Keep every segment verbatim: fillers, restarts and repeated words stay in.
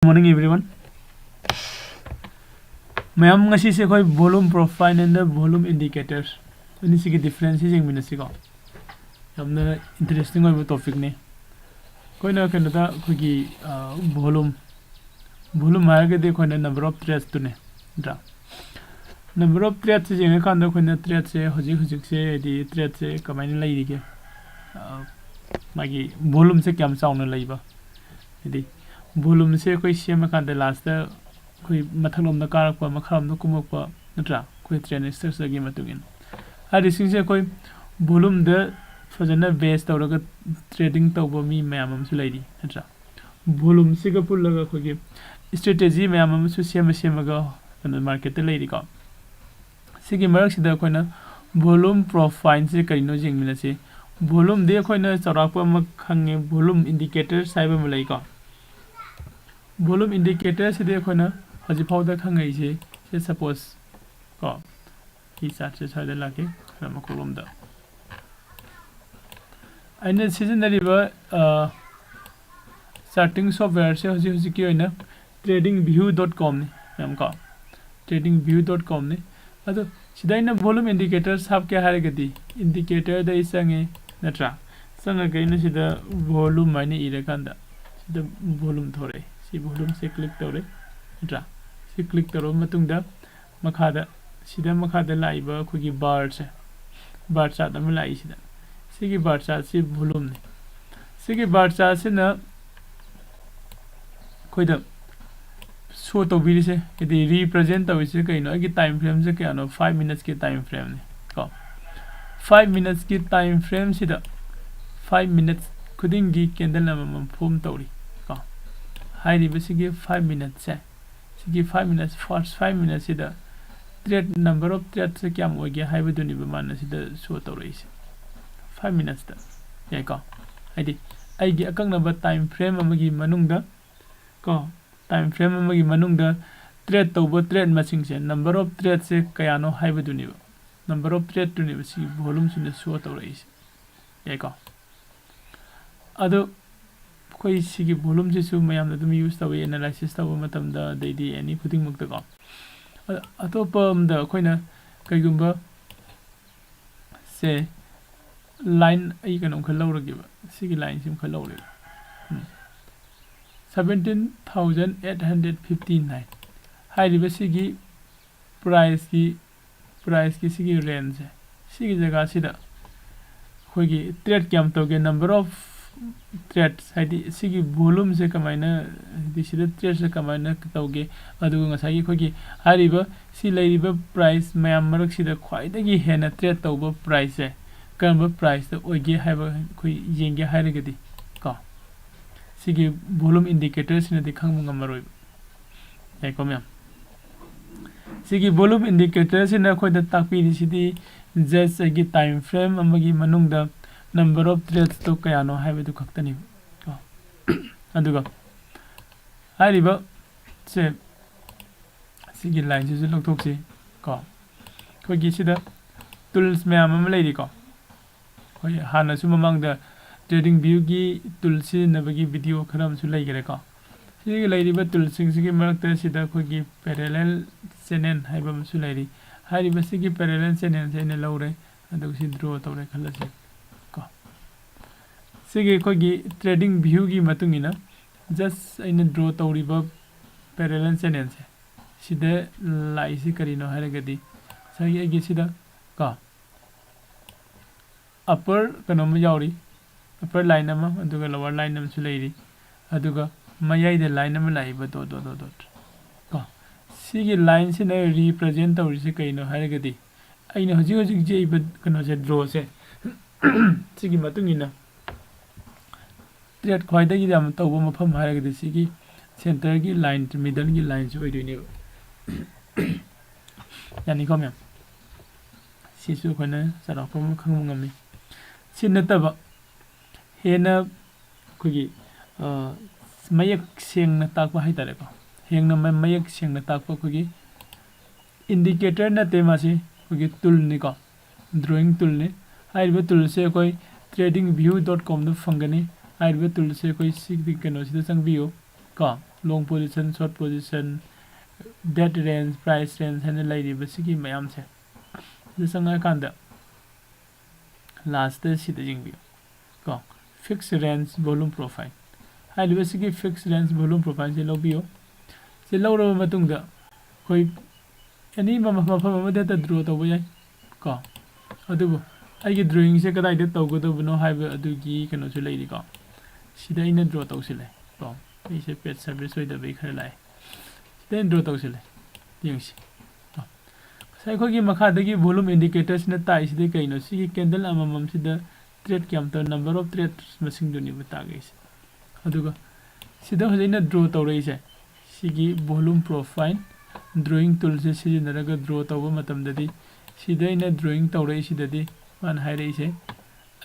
Morning everyone. ꯃꯌꯥꯝ, ꯉꯁꯤꯁꯦ ꯑꯩꯈꯣꯏ volume profile and the volume indicators ꯑꯅꯤꯁꯤꯒꯤ difference ꯁꯤ ꯌꯦꯡꯃꯤꯟꯅꯁꯤꯀꯣ꯫ ꯌꯥꯝꯅ interesting ꯑꯣꯏꯕ topic ꯅꯤ꯫ ꯑꯩꯈꯣꯏꯅ ꯀꯩꯅꯣꯗ ꯑꯩꯈꯣꯏꯒꯤ volume, volume ꯍꯥꯏꯔꯒꯗꯤ ꯑꯩꯈꯣꯏꯅ number of trades ꯇꯨꯅꯦ, ꯅꯠꯇ꯭ꯔꯥ? Number of trades ꯁꯦ ꯌꯦꯡꯉꯀꯥꯟꯗ ꯑꯩꯈꯣꯏꯅ trades ꯁꯦ ꯍꯧꯖꯤꯛ ꯍꯧꯖꯤꯛꯁꯦ, ꯍꯥꯏꯗꯤ trades ꯁꯦ ꯀꯃꯥꯏꯅ ꯂꯩꯔꯤꯒꯦ, ꯃꯥꯒꯤ volume ꯁꯦ ꯀꯌꯥꯝ ꯆꯥꯎꯅ ꯂꯩꯕ, ꯍꯥꯏꯗꯤ volume ꯁꯦ ꯑꯩꯈꯣꯏ ꯁꯦꯝꯃꯀꯥꯟꯗ last ꯇ ꯑꯩꯈꯣꯏ ꯃꯊꯛꯂꯣꯝꯗ ꯀꯥꯔꯛꯄ, ꯃꯈꯥꯔꯣꯝꯗ ꯀꯨꯝꯃꯛꯄ, ꯅꯠꯇ꯭ꯔꯥ? ꯑꯩꯈꯣꯏ trend structure ꯒꯤ ꯃꯇꯨꯡ ꯏꯟꯅ ꯍꯥꯏꯔꯤꯁꯤꯡꯁꯦ ꯑꯩꯈꯣꯏ volume ꯗ ꯐꯖꯅ base ꯇꯧꯔꯒ trading ꯇꯧꯕ ꯃꯤ ꯃꯌꯥꯝ ꯑꯃꯁꯨ ꯂꯩꯔꯤ, ꯅꯠꯇ꯭ꯔꯥ? Volume ꯁꯤꯒ ꯄꯨꯜꯂꯒ ꯑꯩꯈꯣꯏꯒꯤ strategy ꯃꯌꯥꯝ ꯑꯃꯁꯨ ꯁꯦꯝꯃ ꯁꯦꯝꯃꯒ ꯀꯩꯅꯣ market ꯇ ꯂꯩꯔꯤꯀꯣ꯫ ꯁꯤꯒꯤ ꯃꯔꯛꯁꯤꯗ ꯑꯩꯈꯣꯏꯅ volume profile ꯁꯦ ꯀꯔꯤꯅꯣ ꯌꯦꯡꯃꯤꯟꯅꯁꯤ꯫ Volume ꯗꯤ ꯑꯩꯈꯣꯏꯅ ꯆꯥꯎꯔꯥꯛꯄ ꯑꯃ ꯈꯪꯉꯦ, volume indicators ꯍꯥꯏꯕ ꯑꯃ ꯂꯩꯀꯣ꯫ Volume indicator ꯁꯤꯗꯤ ꯑꯩꯈꯣꯏꯅ ꯍꯧꯖꯤꯛ ꯐꯥꯎꯗ ꯈꯪꯉꯛꯏꯁꯦ, ꯁꯦ suppose ꯀꯣ, ꯁꯤ chart ꯁꯦ ꯁ꯭ꯋꯥꯏꯗ ꯂꯥꯛꯀꯦ, ꯈꯔ ꯃꯀꯣꯛꯂꯣꯝꯗ꯫ ꯑꯩꯅ ꯁꯤꯖꯤꯟꯅꯔꯤꯕ charting software ꯁꯦ ꯍꯧꯖꯤꯛ ꯍꯧꯖꯤꯛꯀꯤ ꯑꯣꯏꯅ trading view dot com ꯅꯤ, ꯃꯦꯝ ꯀꯣ, trading view dot com ꯅꯤ꯫ ꯑꯗꯣ ꯁꯤꯗ ꯑꯩꯅ volume indicators ꯍꯥꯞꯀꯦ ꯍꯥꯏꯔꯒꯗꯤ indicator ꯗ ꯑꯩ ꯆꯪꯉꯦ, ꯅꯠꯇ꯭ꯔꯥ? ꯆꯪꯉꯒ ꯑꯩꯅ ꯁꯤꯗ volume ꯍꯥꯏꯅ ꯏꯔꯀꯥꯟꯗ ꯁꯤꯗ volume ꯊꯣꯔꯛꯑꯦ꯫ ꯁꯤ volume ꯁꯦ click ꯇꯧꯔꯦ, ꯅꯠꯇ꯭ꯔꯥ? ꯁꯤ click ꯇꯧꯔꯕ ꯃꯇꯨꯡꯗ ꯃꯈꯥꯗ, ꯁꯤꯗ ꯃꯈꯥꯗ ꯂꯥꯛꯏꯕ ꯑꯩꯈꯣꯏꯒꯤ bar ꯁꯦ, bar chart ꯑꯃ ꯂꯥꯛꯏ ꯁꯤꯗ꯫ ꯁꯤꯒꯤ bar chart ꯁꯤ volume ꯅꯤ꯫ ꯁꯤꯒꯤ bar chart ꯁꯤꯅ ꯑꯩꯈꯣꯏꯗ show ꯇꯧꯕꯤꯔꯤꯁꯦ, ꯍꯥꯏꯗꯤ represent ꯇꯧꯔꯤꯁꯦ ꯀꯩꯅꯣ? ꯑꯩꯒꯤ time frame ꯁꯦ ꯀꯌꯥꯅꯣ? Five minutes ꯀꯤ time frame ꯅꯤ ꯀꯣ꯫ Five minutes ꯀꯤ time frame ꯁꯤꯗ five minutes ꯈꯨꯗꯤꯡꯒꯤ candle ꯑꯃꯃꯝ form ꯇꯧꯔꯤ ꯀꯣ꯫ ꯍꯥꯏꯔꯤꯕꯁꯤꯒꯤ five minutes ꯁꯦ, ꯁꯤꯒꯤ five minutes, first five minutes ꯁꯤꯗ trade, number of trade ꯁꯦ ꯀꯌꯥꯝ ꯑꯣꯏꯒꯦ ꯍꯥꯏꯕꯗꯨꯅꯦꯕ ꯃꯥꯅ ꯁꯤꯗ show ꯇꯧꯔꯛꯏꯁꯦ꯫ Five minutes ꯇ, ꯌꯥꯏꯀꯣ? ꯍꯥꯏꯗꯤ ꯑꯩꯒꯤ ꯑꯀꯛꯅꯕ time frame ꯑꯃꯒꯤ ꯃꯅꯨꯡꯗ ꯀꯣ, time frame ꯑꯃꯒꯤ ꯃꯅꯨꯡꯗ trade ꯇꯧꯕ trade ꯃꯁꯤꯡꯁꯦ, number of trade ꯁꯦ ꯀꯌꯥꯅꯣ ꯍꯥꯏꯕꯗꯨꯅꯦꯕ, number of trade ꯇꯨꯅꯦꯕ ꯁꯤ volume ꯁꯤꯅ show ꯇꯧꯔꯛꯏꯁꯦ, ꯌꯥꯏꯀꯣ? ꯑꯗꯨ ꯑꯩꯈꯣꯏ ꯁꯤꯒꯤ volumeꯁꯤꯁꯨ ꯃꯌꯥꯝꯅ ꯑꯗꯨꯝ use ꯇꯧꯋꯤ analysis ꯇꯧꯕ ꯃꯇꯝꯗ, ꯑꯗꯩꯗꯤ any ꯈꯨꯗꯤꯡꯃꯛꯇꯀꯣ꯫ ꯑ-, ꯑꯇꯣꯞꯄ ꯑꯝꯗ ꯑꯩꯈꯣꯏꯅ ꯀꯩꯒꯨꯝꯕ ꯁꯦ line, ꯑꯩ ꯀꯩꯅꯣꯝ ꯈꯔ ꯂꯧꯔꯒꯦꯕ, ꯁꯤꯒꯤ lineꯁꯤ ꯑꯃꯈꯛ ꯂꯧꯔꯦꯕ꯫ ꯎꯝ꯫ Seventeen thousand eight hundred fifty nine ꯍꯥꯏꯔꯤꯕ ꯁꯤꯒꯤ priceꯀꯤ, priceꯀꯤ ꯁꯤꯒꯤ rangeꯁꯦ, ꯁꯤꯒꯤ ꯖꯒꯥꯁꯤꯗ ꯑꯩꯈꯣꯏꯒꯤ trade ꯀꯌꯥꯝ ꯇꯧꯒꯦ, number of trades, ꯍꯥꯏꯗꯤ ꯁꯤꯒꯤ volumeꯁꯦ ꯀꯃꯥꯏꯅ, ꯍꯥꯏꯗꯤ ꯁꯤꯗ tradeꯁꯦ ꯀꯃꯥꯏꯅ ꯇꯧꯒꯦ, ꯑꯗꯨꯒ ꯉꯁꯥꯏꯒꯤ ꯑꯩꯈꯣꯏꯒꯤ ꯍꯥꯏꯔꯤꯕ ꯁꯤ ꯂꯩꯔꯤꯕ price ꯃꯌꯥꯝ ꯃꯔꯛꯁꯤꯗ ꯈ꯭ꯋꯥꯏꯗꯒꯤ ꯍꯦꯟꯅ trade ꯇꯧꯕ priceꯁꯦ ꯀꯔꯝꯕ priceꯇ ꯑꯣꯏꯒꯦ ꯍꯥꯏꯕ ꯑꯩꯈꯣꯏ ꯌꯦꯡꯒꯦ ꯍꯥꯏꯔꯒꯗꯤ ꯀꯣ, ꯁꯤꯒꯤ volume indicatorꯁꯤꯅꯗꯤ ꯈꯪꯕ ꯉꯝꯃꯔꯣꯏꯕ꯫ ꯌꯥꯏꯀꯣ ꯃꯌꯥꯝ? ꯁꯤꯒꯤ volume indicatorꯁꯤꯅ ꯑꯩꯈꯣꯏꯗ ꯇꯥꯛꯄꯤꯔꯤꯁꯤꯗꯤ just ꯑꯩꯒꯤ time frame ꯑꯃꯒꯤ ꯃꯅꯨꯡꯗ number of tradesꯇꯣ ꯀꯌꯥꯅꯣ ꯍꯥꯏꯕꯗꯨ ꯈꯛꯇꯅꯤ ꯀꯣ꯫ ꯑꯗꯨꯒ ꯍꯥꯏꯔꯤꯕ ꯁꯦ, ꯁꯤꯒꯤ lineꯁꯤꯁꯨ ꯂꯧꯊꯣꯛꯁꯤ ꯀꯣ꯫ ꯑꯩꯈꯣꯏꯒꯤ ꯁꯤꯗ tools ꯃꯌꯥꯝ ꯑꯃ ꯂꯩꯔꯤꯀꯣ꯫ ꯑꯩꯈꯣꯏ ꯍꯥꯟꯅꯁꯨ ꯃꯃꯥꯡꯗ TradingViewꯒꯤ tool ꯁꯤꯖꯤꯟꯅꯕꯒꯤ video ꯈꯔ ꯑꯃꯁꯨ ꯂꯩꯈꯔꯦꯀꯣ꯫ ꯁꯤꯒꯤ ꯂꯩꯔꯤꯕ toolꯁꯤꯡꯁꯤꯒꯤ ꯃꯔꯛꯇ ꯁꯤꯗ ꯑꯩꯈꯣꯏꯒꯤ parallel channel ꯍꯥꯏꯕ ꯑꯃꯁꯨ ꯂꯩꯔꯤ꯫ ꯍꯥꯏꯔꯤꯕ ꯁꯤꯒꯤ parallel channelꯁꯦ ꯑꯩꯅ ꯂꯧꯔꯦ, ꯑꯗꯨꯒ ꯁꯤ draw ꯇꯧꯔꯦ ꯈꯜꯂꯁꯤ ꯀꯣ꯫ ꯁꯤꯒꯤ ꯑꯩꯈꯣꯏꯒꯤ TradingViewꯒꯤ ꯃꯇꯨꯡ ꯏꯟꯅ just ꯑꯩꯅ draw ꯇꯧꯔꯤꯕ parallel channelꯁꯦ, ꯁꯤꯗ ꯂꯥꯛꯏꯁꯤ ꯀꯔꯤꯅꯣ ꯍꯥꯏꯔꯒꯗꯤ ꯉꯁꯥꯏꯒꯤ ꯑꯩꯒꯤ ꯁꯤꯗ ꯀꯣ, upper ꯀꯩꯅꯣꯝꯃ ꯌꯥꯎꯔꯤ, upper line ꯑꯃ, ꯑꯗꯨꯒ lower line ꯑꯃꯁꯨ ꯂꯩꯔꯤ, ꯑꯗꯨꯒ ꯃꯌꯥꯏꯗ line ꯑꯃ ꯂꯥꯛꯏꯕ dot dot dot dot ꯀꯣ꯫ ꯁꯤꯒꯤ lineꯁꯤꯅ represent ꯇꯧꯔꯤꯁꯦ ꯀꯩꯅꯣ ꯍꯥꯏꯔꯒꯗꯤ, ꯑꯩꯅ ꯍꯧꯖꯤꯛ ꯍꯧꯖꯤꯛ ꯌꯦꯛꯏꯕ ꯀꯩꯅꯣꯁꯦ, drawꯁꯦ, ꯁꯤꯒꯤ ꯃꯇꯨꯡ ꯏꯟꯅ trade ꯈ꯭ꯋꯥꯏꯗꯒꯤ ꯌꯥꯝ ꯇꯧꯕ ꯃꯐꯝ ꯍꯥꯏꯔꯒꯗꯤ ꯁꯤꯒꯤ centreꯒꯤ line, middleꯒꯤ lineꯁꯤ ꯑꯣꯏꯗꯣꯏꯅꯦꯕ꯫ ꯌꯥꯅꯤꯀꯣ ꯃꯌꯥꯝ? ꯁꯤꯁꯨ ꯑꯩꯈꯣꯏꯅ ꯆꯥꯎꯔꯥꯛꯄ ꯑꯃ ꯈꯪꯕ ꯉꯝꯃꯤ꯫ ꯁꯤ ꯅꯠꯇꯕ ꯍꯦꯟꯅ ꯑꯩꯈꯣꯏꯒꯤ, ꯑ, ꯃꯌꯦꯛ ꯁꯦꯡꯅ ꯇꯥꯛꯄ ꯍꯥꯏꯇꯥꯔꯦꯀꯣ, ꯍꯦꯟꯅ ꯃ-, ꯃꯌꯦꯛ ꯁꯦꯡꯅ ꯇꯥꯛꯄ ꯑꯩꯈꯣꯏꯒꯤ indicator ꯅꯠꯇꯦ, ꯃꯥꯁꯤ ꯑꯩꯈꯣꯏꯒꯤ toolꯅꯤꯀꯣ, drawing toolꯅꯤ꯫ ꯍꯥꯏꯔꯤꯕ toolꯁꯦ ꯑꯩꯈꯣꯏ trading view dot comꯗ ꯐꯪꯒꯅꯤ꯫ ꯍꯥꯏꯔꯤꯕ ꯇꯨꯜꯁꯦ ꯑꯩꯈꯣꯏ ꯁꯤꯒꯤ ꯀꯩꯅꯣꯁꯤꯗ ꯆꯪꯕꯤꯌꯨ ꯀꯣ꯫ Long position, short position, date range, price range ꯍꯥꯏꯅ ꯂꯩꯔꯤꯕ ꯁꯤꯒꯤ ꯃꯌꯥꯝꯁꯦ ꯁꯤꯗ ꯆꯪꯉꯀꯥꯟꯗ ꯂꯥꯁꯇ ꯁꯤꯗ ꯌꯦꯡꯕꯤꯌꯨ ꯀꯣ꯫ ꯐꯤꯛꯁ ꯔꯦꯟꯖ ꯚꯣꯂꯨꯝ ꯄ꯭ꯔꯣꯐꯥꯏꯜ ꯍꯥꯏꯔꯤꯕ ꯁꯤꯒꯤ ꯐꯤꯛꯁ ꯔꯦꯟꯖ ꯚꯣꯂꯨꯝ ꯄ꯭ꯔꯣꯐꯥꯏꯜꯁꯦ ꯂꯧꯕꯤꯌꯨ꯫ ꯁꯤ ꯂꯧꯔꯕ ꯃꯇꯨꯡꯗ ꯑꯩꯈꯣꯏ ꯑꯦꯅꯤ ꯃꯐꯝ ꯑꯃꯗ ꯍꯦꯛꯇ ꯗ꯭ꯔꯣ ꯇꯧꯕ ꯌꯥꯏ ꯀꯣ꯫ ꯑꯗꯨꯕꯨ ꯑꯩꯒꯤ ꯗ꯭ꯔꯣꯌꯤꯡꯁꯦ ꯀꯗꯥꯏꯗ ꯇꯧꯒꯗꯕꯅꯣ ꯍꯥꯏꯕ ꯑꯗꯨꯒꯤ ꯀꯩꯅꯣꯁꯨ ꯂꯩꯔꯤꯀꯣ꯫ ꯁꯤꯗ ꯑꯩꯅ ꯗ꯭ꯔꯣ ꯇꯧꯁꯤꯜꯂꯦ ꯀꯣ꯫ ꯑꯩꯁꯦ ꯄꯦꯖ ꯁꯥꯔꯚꯤꯁ ꯑꯣꯏꯗꯕꯩ ꯈꯔ ꯂꯥꯛꯑꯦ꯫ ꯁꯤꯗ ꯑꯩꯅ ꯗ꯭ꯔꯣ ꯇꯧꯁꯤꯜꯂꯦ꯫ ꯌꯦꯡꯁꯤ ꯀꯣ꯫ ꯉꯁꯥꯏ ꯑꯩꯈꯣꯏꯒꯤ ꯃꯈꯥꯗꯒꯤ ꯚꯣꯂꯨꯝ ꯏꯟꯗꯤꯀꯦꯇꯔꯁꯤꯅ ꯇꯥꯛꯏꯁꯤꯗꯤ ꯀꯩꯅꯣ? ꯁꯤꯒꯤ ꯀꯦꯟꯗꯜ ꯑꯃꯃꯝꯁꯤꯗ ꯇ꯭ꯔꯦꯠ ꯀꯌꯥꯝ ꯇꯧ, ꯅꯝꯕꯔ ꯑꯣꯐ ꯇ꯭ꯔꯦꯠ ꯃꯁꯤꯡꯗꯨꯅꯦꯕ ꯇꯥꯛꯏꯁꯦ꯫ ꯑꯗꯨꯒ ꯁꯤꯗ ꯍꯧꯖꯤꯛ ꯑꯩꯅ ꯗ꯭ꯔꯣ ꯇꯧꯔꯛꯏꯁꯦ ꯁꯤꯒꯤ ꯚꯣꯂꯨꯝ ꯄ꯭ꯔꯣꯐꯥꯏꯜ ꯗ꯭ꯔꯣꯌꯤꯡ ꯇꯨꯜꯁꯦ ꯁꯤꯖꯤꯟꯅꯔꯒ ꯗ꯭ꯔꯣ ꯇꯧꯕ ꯃꯇꯝꯗꯗꯤ ꯁꯤꯗ ꯑꯩꯅ ꯗ꯭ꯔꯣꯌꯤꯡ ꯇꯧꯔꯛꯏꯁꯤꯗꯗꯤ ꯃꯥꯅ ꯍꯥꯏꯔꯛꯏꯁꯦ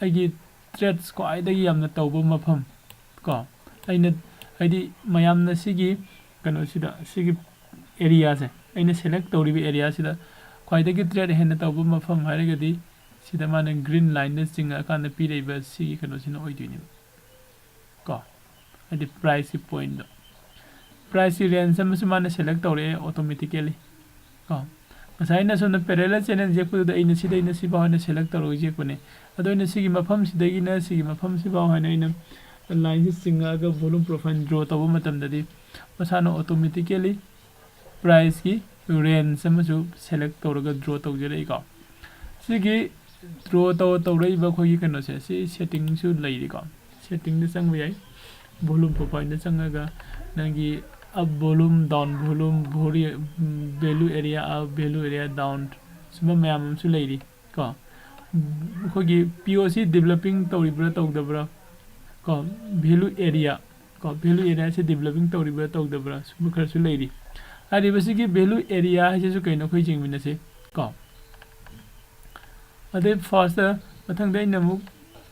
ꯑꯩꯒꯤ ꯇ꯭ꯔꯦꯠꯁ ꯈ꯭ꯋꯥꯏꯗꯒꯤ ꯌꯥꯝꯅ ꯇꯧꯕ ꯃꯐꯝ ꯀꯣ꯫ ꯑꯩꯅ ꯍꯥꯏꯗꯤ ꯃꯌꯥꯝꯅ ꯁꯤꯒꯤ ꯀꯩꯅꯣꯁꯤꯗ ꯁꯤꯒꯤ ꯑꯦꯔꯤꯌꯥꯁꯦ ꯑꯩꯅ ꯁꯦꯂꯦꯛ ꯇꯧꯔꯤꯕ ꯑꯦꯔꯤꯌꯥꯁꯤꯗ ꯈ꯭ꯋꯥꯏꯗꯒꯤ ꯇ꯭ꯔꯦꯠ ꯍꯦꯟꯅ ꯇꯧꯕ ꯃꯐꯝ ꯍꯥꯏꯔꯒꯗꯤ ꯁꯤꯗ ꯃꯥꯅ ꯒ꯭ꯔꯤꯟ ꯂꯥꯏꯟꯗ ꯆꯤꯡꯉꯛꯑꯀꯥꯟꯗ ꯄꯤꯔꯛꯏꯕ ꯁꯤꯒꯤ ꯀꯩꯅꯣꯁꯤꯅ ꯑꯣꯏꯗꯣꯏꯅꯦꯕ ꯀꯣ꯫ ꯍꯥꯏꯗꯤ ꯄ꯭ꯔꯥꯏꯁꯀꯤ ꯄꯣꯏꯟꯗꯣ ꯄ꯭ꯔꯥꯏꯁꯀꯤ ꯔꯦꯟꯖ ꯑꯃꯁꯨ ꯃꯥꯅ ꯁꯦꯂꯦꯛ ꯇꯧꯔꯛꯑꯦ ꯑꯣꯇꯣꯃꯦꯇꯤꯀꯦꯂꯤ ꯀꯣ꯫ ꯉꯁꯥꯏ ꯑꯩꯅ ꯁꯣꯝꯗ ꯄꯦꯔꯦꯂꯦꯜ ꯆꯦꯅꯦꯜ ꯌꯦꯛꯄꯗꯨꯗ ꯑꯩꯅ ꯁꯤꯗꯩꯅ ꯁꯤꯐꯥꯎ ꯍꯥꯏꯅ ꯁꯦꯂꯦꯛ ꯇꯧꯔꯒ ꯌꯦꯛꯄꯅꯦ꯫ ꯑꯗꯣ ꯑꯩꯅ ꯁꯤꯒꯤ ꯃꯐꯝꯁꯤꯗꯒꯤꯅ ꯁꯤꯒꯤ ꯃꯐꯝꯁꯤꯐꯥꯎ ꯍꯥꯏꯅ ꯑꯩꯅ ꯂꯥꯏꯟꯁꯦ ꯆꯤꯡꯉꯛꯑꯒ ꯚꯣꯂꯨꯝ ꯄ꯭ꯔꯣꯐꯥꯏꯜ ꯗ꯭ꯔꯣ ꯇꯧꯕ ꯃꯇꯝꯗꯗꯤ ꯃꯁꯥꯅ ꯑꯣꯇꯣꯃꯦꯇꯤꯀꯦꯂꯤ ꯄ꯭ꯔꯥꯏꯁꯀꯤ ꯔꯦꯟꯖ ꯑꯃꯁꯨ ꯁꯦꯂꯦꯛ ꯇꯧꯔꯒ ꯗ꯭ꯔꯣ ꯇꯧꯖꯔꯛꯏꯀꯣ꯫ ꯁꯤꯒꯤ ꯗ꯭ꯔꯣ ꯇꯧ ꯇꯧꯔꯛꯏꯕ ꯑꯩꯈꯣꯏꯒꯤ ꯀꯩꯅꯣꯁꯦ ꯁꯤ ꯁꯦꯠꯇꯤꯡꯁꯨ ꯂꯩꯔꯤꯀꯣ꯫ ꯁꯦꯠꯇꯤꯡꯗ ꯆꯪꯕ ꯌꯥꯏ꯫ ꯚꯣꯂꯨꯝ ꯄ꯭ꯔꯣꯐꯥꯏꯜꯗ ꯆꯪꯉꯒ ꯅꯪꯒꯤ ꯑꯞ ꯚꯣꯂꯨꯝ, ꯗꯥꯎꯟ ꯚꯣꯂꯨꯝ, ꯚꯣꯔꯤ-, value area up, value area down, ꯁꯨꯝꯕ ꯃꯌꯥꯝ ꯑꯃꯁꯨ ꯂꯩꯔꯤ ꯀꯣ꯫ ꯑꯩꯈꯣꯏꯒꯤ ꯄꯤ ꯑꯣ ꯁꯤ ꯗꯤꯕꯂꯞꯄꯤꯡ ꯇꯧꯔꯤꯕ꯭ꯔꯥ ꯇꯧꯗꯕ꯭ꯔꯥ ꯀꯣ꯫ ꯚꯦꯂꯨ ꯑꯦꯔꯤꯌꯥ ꯀꯣ, ꯚꯦꯂꯨ ꯑꯦꯔꯤꯌꯥꯁꯦ ꯗꯤꯕꯂꯞꯄꯤꯡ ꯇꯧꯔꯤꯕ꯭ꯔꯥ ꯇꯧꯗꯕ꯭ꯔꯥ ꯁꯨꯝꯕ ꯈꯔꯁꯨ ꯂꯩꯔꯤ꯫ ꯍꯥꯏꯔꯤꯕꯁꯤꯒꯤ ꯚꯦꯂꯨ ꯑꯦꯔꯤꯌꯥ ꯍꯥꯏꯁꯤꯁꯨ ꯀꯩꯅꯣ ꯑꯩꯈꯣꯏ ꯌꯦꯡꯃꯤꯟꯅꯁꯤ ꯀꯣ꯫ ꯑꯗꯩ ꯐꯥꯔꯁꯇ ꯃꯊꯪꯗ ꯑꯩꯅ ꯑꯃꯨꯛ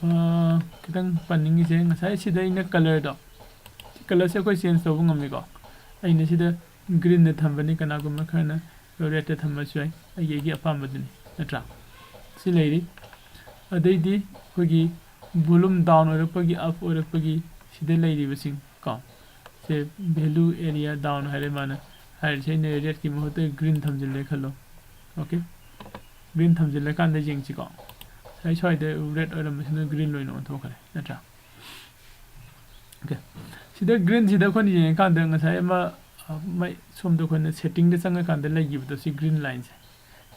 ꯑꯥ, ꯈꯤꯇꯪ ꯄꯟꯅꯤꯡꯉꯤꯁꯦ ꯉꯁꯥꯏ ꯁꯤꯗ ꯑꯩꯅ ꯀꯂꯔꯗꯣ ꯁꯤ ꯀꯂꯔꯁꯦ ꯑꯩꯈꯣꯏ ꯆꯦꯟꯖ ꯇꯧꯕ ꯉꯝꯃꯤꯀꯣ꯫ ꯑꯩꯅ ꯁꯤꯗ ꯒ꯭ꯔꯤꯟꯗ ꯊꯝꯕꯅꯤ, ꯀꯅꯥꯒꯨꯝꯕ ꯈꯔꯅ ꯔꯦꯗꯇ ꯊꯝꯕꯁꯨ ꯌꯥꯏ, ꯑꯩꯒꯤ ꯑꯩꯒꯤ ꯑꯄꯥꯝꯕꯗꯨꯅꯤ ꯅꯠꯇ꯭ꯔꯥ꯫ ꯁꯤ ꯂꯩꯔꯤ꯫ ꯑꯗꯩꯗꯤ ꯑꯩꯈꯣꯏꯒꯤ volume down ꯑꯣꯏꯔꯛꯄꯒꯤ, up ꯑꯣꯏꯔꯛꯄꯒꯤ, ꯁꯤꯗ ꯂꯩꯔꯤꯕꯁꯤꯡ ꯀꯣ, ꯁꯦ value area down ꯍꯥꯏꯔꯦ ꯃꯥꯅ꯫ ꯍꯥꯏꯔꯤꯁꯦ ꯑꯩꯅ redꯀꯤ ꯃꯍꯨꯠꯇ green ꯊꯝꯖꯤꯜꯂꯦ ꯈꯜꯂꯣ꯫ Okay, green ꯊꯝꯖꯤꯜꯂꯀꯥꯟꯗ ꯌꯦꯡꯁꯤꯀꯣ꯫ ꯉꯁꯥꯏ ꯁ꯭ꯋꯥꯏꯗ red ꯑꯣꯏꯔꯝꯕꯁꯤꯅ green ꯑꯣꯏꯅ ꯑꯣꯟꯊꯣꯛꯈ꯭ꯔꯦ, ꯅꯠꯇ꯭ꯔꯥ? Okay, ꯁꯤꯗ greenꯁꯤꯗ ꯑꯩꯈꯣꯏꯅ ꯌꯦꯡꯉꯀꯥꯟꯗ ꯉꯁꯥꯏ ꯑꯃ, ꯑ, ꯃꯩ ꯁꯣꯝꯗ ꯑꯩꯈꯣꯏꯅ settingꯗ ꯆꯪꯉꯀꯥꯟꯗ ꯂꯩꯈꯤꯕꯗꯣ, ꯁꯤ green lineꯁꯦ꯫